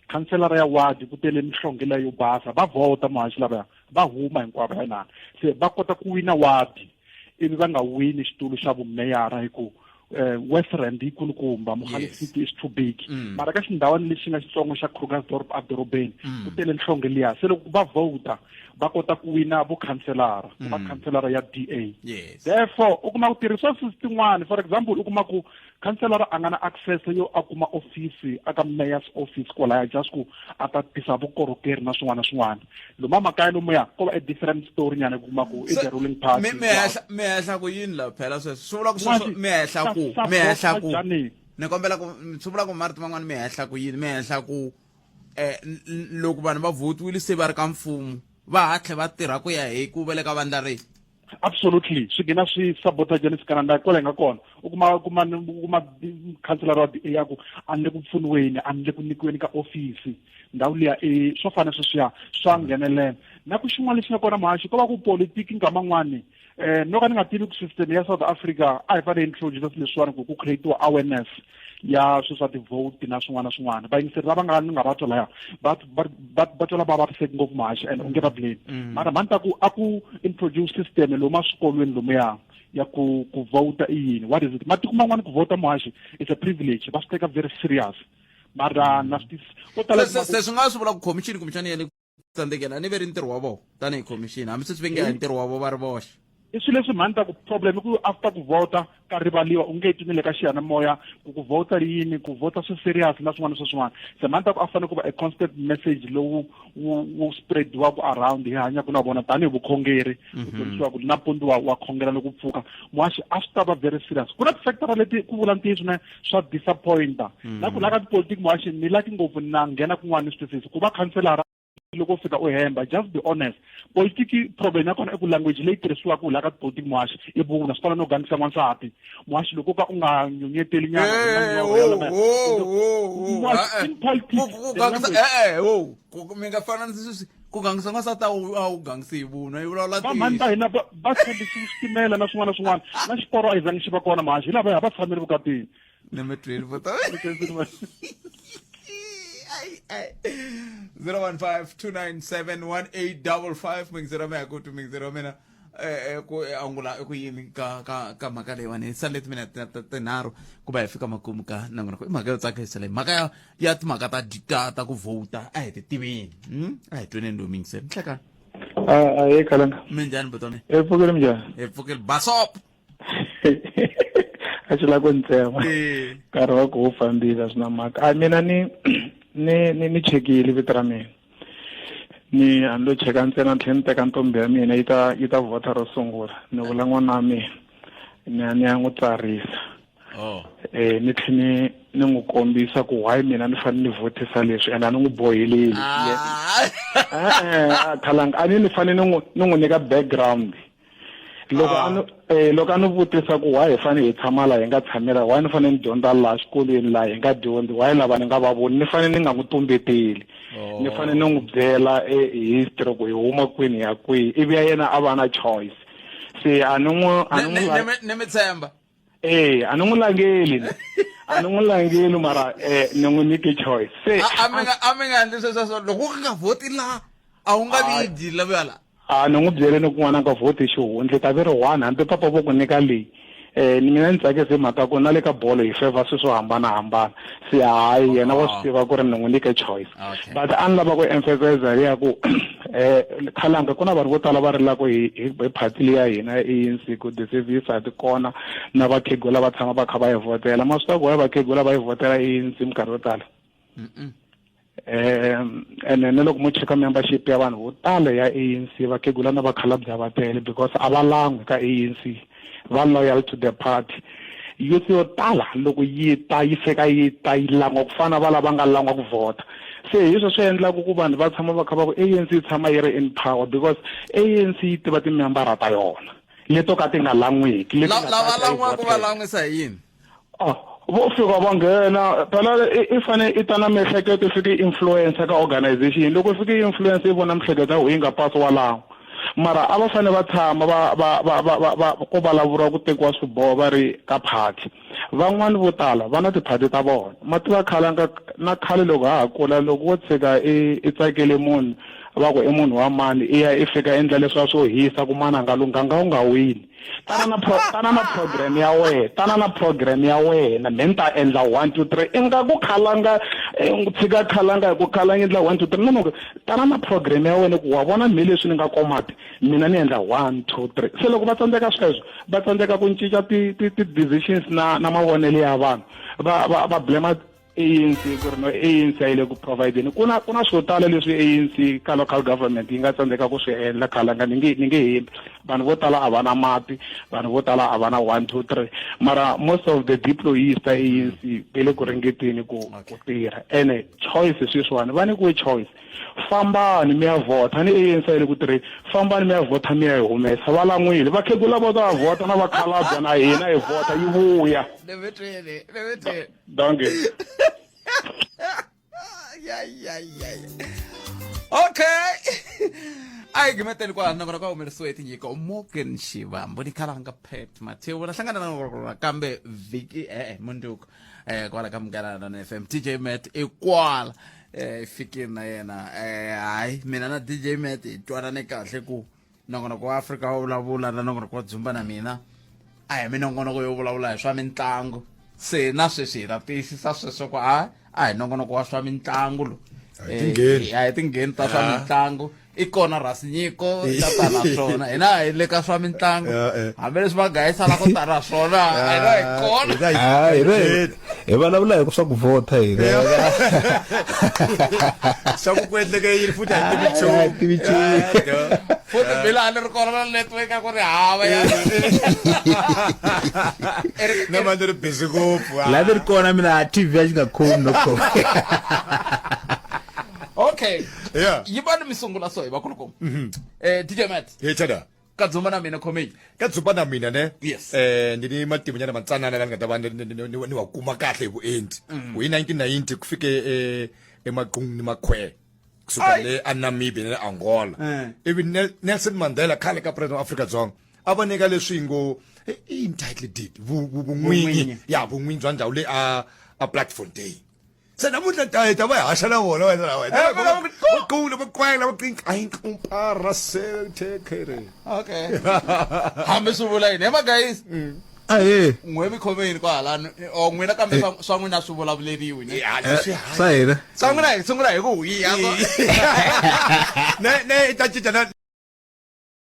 S18: khanselara ya wadi ku tele mihlonge leyo yo basa va vhota muhaxi lavaya va huma hinkwavo ya inani se va kota ku wina wadi ivi va nga wini xitulu xa vumeyara hi ku West Rand yi kulukumba Mogale City is too big mara ka xindhawani lexi nga xitsongo xa Krugersdorp edorobeni ku tele nhlonge liya se loko va vhota va kota ku wina vukhanselara ku va khanselara ya DA therefore u kuma ku ti-resources tin'wani for example u kuma ku khanselara a nga na access yo a kuma office aka mayor's office kwalaya just ku a ta tisa vukorhokeri na swin'wana na swin'wana loma makaya lomuya ko va a different story nyana ku kuma ku i the ruling party
S1: mi hehla mi hehla ku yini la phela sweswo swi vula ku sweswo mi hehla ku mi hehla ku ni kombela ku swi vula ku marito man'wana mi hehla ku yini mi hehla ku eh loko vanhu va votiwile se va ri ka mfumo va hatlhe va tirha ku ya hi ku va le ka vandla rihi
S18: absolutely swi gina swi sabotage ni sikananda kwala hi nga kona u kuma kuma u kuma khanselara wa DA ya ku a ni le ku pfuniweni a ni le ku nyikiweni ka ofisi ndhawu liya i swo fana sweswiya swa nghenelela na ku xin'wana lexi nga kona muhaxi ko va ku politiki nkama n'wani Eh no ka ni nga tivi ku system ya South Africa a hi fanele introduce swilo leswiwani ku ku create awareness ya swilo swa ti-vote na swin'wana na swin'wana. Vayingiseri lava nga ni nga va twa laya va va va twa lava vaviseki ngopfu muhaxi and u nge va blame. Mara mhani ta ku a ku introduce system lomu eswikolweni lomuya ya ku ku vote i yini, what is it? Matiko man'wana ku vhota muhaxi is a privilege, va swi teka very serious. Mara na swi ko tala
S1: se swi nga swi vula ku khomixini kumbexana ya le tsandzekela a ni ve ri ntirho wa vona tanihi khomixini, hambi se swi ve nge a hi ntirho wa vona va ri voxe.
S18: I swilo leswi mhani ta ku problem i ku after ku vhota ka rivaliwa, u nge twi ni le ka xiyanimoya ku ku vhota yini, ku vhota swi serious na swin'wana swa swin'wana. Se mhani ta ku a fanele ku va a constant message lowu wu wu spreadiwaku around hi hanyaka na vona tanihi vukhongeri, ku dyondzisiwa ku nampundzu wa wa khongela loko pfuka muhaxi, a swi ta va very serious. Ku na ti-factor leti ku vula ntiyiso ne swa disappointa na ku la ka tipolitiki muhaxi ni laki ngopfu na nghena kun'wana ni swi twisisi ku va khanselara loko u fika u hemba. Just be honest, politiki problem ya kona i ku language leyi tirhisiwaka laha ka tipolitiki muhaxi i vuna swi fana no gangisa n'wansati muhaxi loko ka u nga nyunyeteli nyana. In politics
S1: mi nga fana sweswi ku gangisa n'wansati a wu gangisi hi vunwa, yi vulavula.
S18: Vamhani ta hina va tshembisi switimela na swin'wana na swin'wana na xiporo a yi zangi xi va kona muhaxi, hi lava va tshamele vukatini.
S1: Ni mi twile vuta 015 297 1855 mingisero mi ku tu mingisero mina ku angula ku yini ka ka ka mhaka leyiwani. Hi sale timinete tinharhu ku va hi fika makumu ka nongonoko. I mhaka yo tsakisa leyi, mhaka ya ya timhaka ta ta ta ku vhota a hi ti tiveni. A hi tweneni lowu mingisero nhlekani.
S13: A hi khalanga.
S1: Minjhani butone?
S13: Hi pfukile, minjhani?
S1: Hi pfukile, basop.
S13: A xi lava ku ni tsema, nkarhi wa ku wu fambile, a swi na mhaka. A mina ni ni ni ni chekile vito ra mina, ni a ni lo cheka ntsena, ni tlhela ni teka ntombi ya mina yi ta yi ta vhota ro sungula, ni vula n'wana wa mina ni ya ni ya n'wi tsarisa.
S1: Oh.
S13: Ni tlhe ni ni n'wi kombisa ku why mina ni fanele ni vhotisa leswi, and a ni n'wi boheleli. E-e, khalanga a ni ni fanele ni n'wi ni n'wi nyika background loko a ni loko a ni vutisa ku why hi fanele hi tshama laha hi nga tshamela, why ni fanele ni dyondza laha xikolweni laha hi nga dyondzi, why lava ni nga va voni, ni fanele ni nga n'wi tumbeteli, ni fanele ni n'wi byela history ku hi huma kwini ya kwihi, ivi ya yena a va na choice. Se a ni n'wi a ni n'wi
S1: ni mi tshemba.
S13: Eh, a ni n'wi langeli, a ni n'wi langeli, mara ni n'wi nyike choice se.
S1: A mi nga a mi nga endli sweswo, loko u nga vhoti laha a wu nga vi dyi lavuya la.
S13: A ni n'wi byele ni kun'wana nga vhoti xihundla ta vi ri one, hambi papa vo ku nyika leyi. Ni mina ni tsakise hi mhaka ku na le ka bolo hi favor swilo swo hambanahambana, se hayi yena wa swi tiva ku ri ni n'wi nyike choice. But a ni lava ku emphasize ya ku khalanga ku na vanhu vo tala va rilaka hi hi hi party leyi ya hina ya ANC ku di-service a ti kona, na vakhegula va tshama va kha va yi vhotela. Ma swi tiva ku why vakhegula va yi vhotela ANC minkarhi yo tala? Ene na loko mo cheka membership ya vanhu vo tala ya ANC, vakhegula na vakhalabya va tele because a va lan'wi ka ANC, va loyal to the party. Youth yo tala loko yi ta yi fika yi ta yi lan'wa ku fana va lava nga lan'wa ku vhota. Se hi swo swi endlaku ku vanhu va tshama va kha va ku ANC yi tshama yi ri in power because ANC yi tiva timembara ta yona leto ka ti nga lan'wiki, leti nga
S1: lava
S13: ta ta yi
S1: lan'waka va
S13: vhotela.
S1: Lan'wisa hi yini?
S13: Ah, vo fika va nghena phela i fane i ta na miehleketo, i fike i influence ka organization. Loko i fike i influence, i vona miehleketo ya wena yi nga pasi wa lan'wa. Mara a va fane va tshama va va va va va va ku vulavuriwa, ku tekiwa swiboho va ri ka party. Van'wani vo tala va na tiphati ta vona, ma tiva khalanga na khale loko ha ha kula, loko wo tshika i i tsakele munhu va ku i munhu wa mani, i ya i fika endla leswiya swo hisa ku mani a nga lunghanga, u nga wini. Tana na pro, tana na program ya wena, tana na program ya wena, me ni ta endla 1 2 3. I nga ku khalanga tshika khalanga hi ku khalanga endla 1 2 3. No, no, tana na program ya wena ku wa vona me leswi ni nga komati mina ni endla 1 2 3. Se loko va tsandzeka sweswo, va tsandzeka ku cinca ti ti ti decisions na na mavonelo ya vanhu, va va va blame ANC ku ri no ANC a yi le ku provideni. Ku na ku na swo tala leswi ANC ka local government yi nga tsandzeka ku swi endla khalanga, ni nge ni nge hembi. Vanhu vo tala a va na mati, vanhu vo tala a va na 1 2 3, mara most of the deployees ta ANC va le ku ringeteni ku ku tirha. Ene choice sweswiwani va nyikiwe choice, fambani mi ya vhota ni ANC yi le ku tirheni, fambani mi ya vhota mi ya yi humesa. Va lan'wile vakhegula vo ta vhota na vakhalabya na hina hi vhota yi vuya. Dankie.
S1: Ya ya ya. Okay. A hi gimeteni kwala nongonoko wa humelerisiwe hi tinyiko Morgan Shivambu ni Khalanga Pat Matheu la hlangana na nongonoko kambe vhiki e-e munduku kwala ka Munghana Lonene FM. DJ Matt i kwala fikini na yena. Hayi, mina na DJ Matt hi twanane kahle ku nongonoko wa Afrika wa vulavula na nongonoko wa Dzumba na mina a hi minongonoko yo vulavula hi swa mitlangu. Se na sweswi hi ta tiyisisa sweswo ku a hi nongonoko wa swa mitlangu lowu.
S19: A hi tingheni.
S1: A hi tingheni ta swa mitlangu. I kona Rasinyiko ta ta na swona, hina a hi le ka swa mitlangu, hambileswi va gayisana ko ta na swona, a hina hi kona.
S20: Ah, hi vulavula hi swa ku vhota hina.
S19: Swa ku endleke yini futhi a hi tivi nchumu.
S20: A hi tivi nchumu.
S1: Futhi bila a ni ri kona na network a ku ri hava ya.
S19: Na ma ni ri busy ngopfu.
S20: La ni ri kona mina TV a xi nga khomi no khoma.
S1: Okay.
S19: Yeah.
S1: Yi va ni mi sungula so hi vakulukumba. DJ Matt.
S19: Hey Chada.
S1: Ka Dzumba na mina comedy.
S19: Ka Dzumba na mina ne.
S1: Yes.
S19: Ndi ni matimu nyana matsanana la ni nga ta va ni wa kuma kahle hi vuenti. Ku hi 1990 ku fike emaqung ni makhwe kusuka le a Namibia na le Angola. Ivi Nelson Mandela khale ka president wa Afrika Dzonga a va nyika leswi ngo i entitled deed vun'winyi ya vun'winyi bya ndhawu leyi a Platfontein. Se namuntlha ta hi ta va hi haxa na vona wena na wena. Vakulu va kwela va qinqainqampara se thekhere.
S1: Okay. Hambi swi vula yini? He magayisi.
S20: Ahee.
S1: N'we mi khome yini kwahalano? O n'wina kambe swa n'wina swi vulavuleriwi ne?
S20: Swa hina.
S1: Swa n'wina hi sungula hi ku hwiya.
S19: Ne ne i ta cinca na.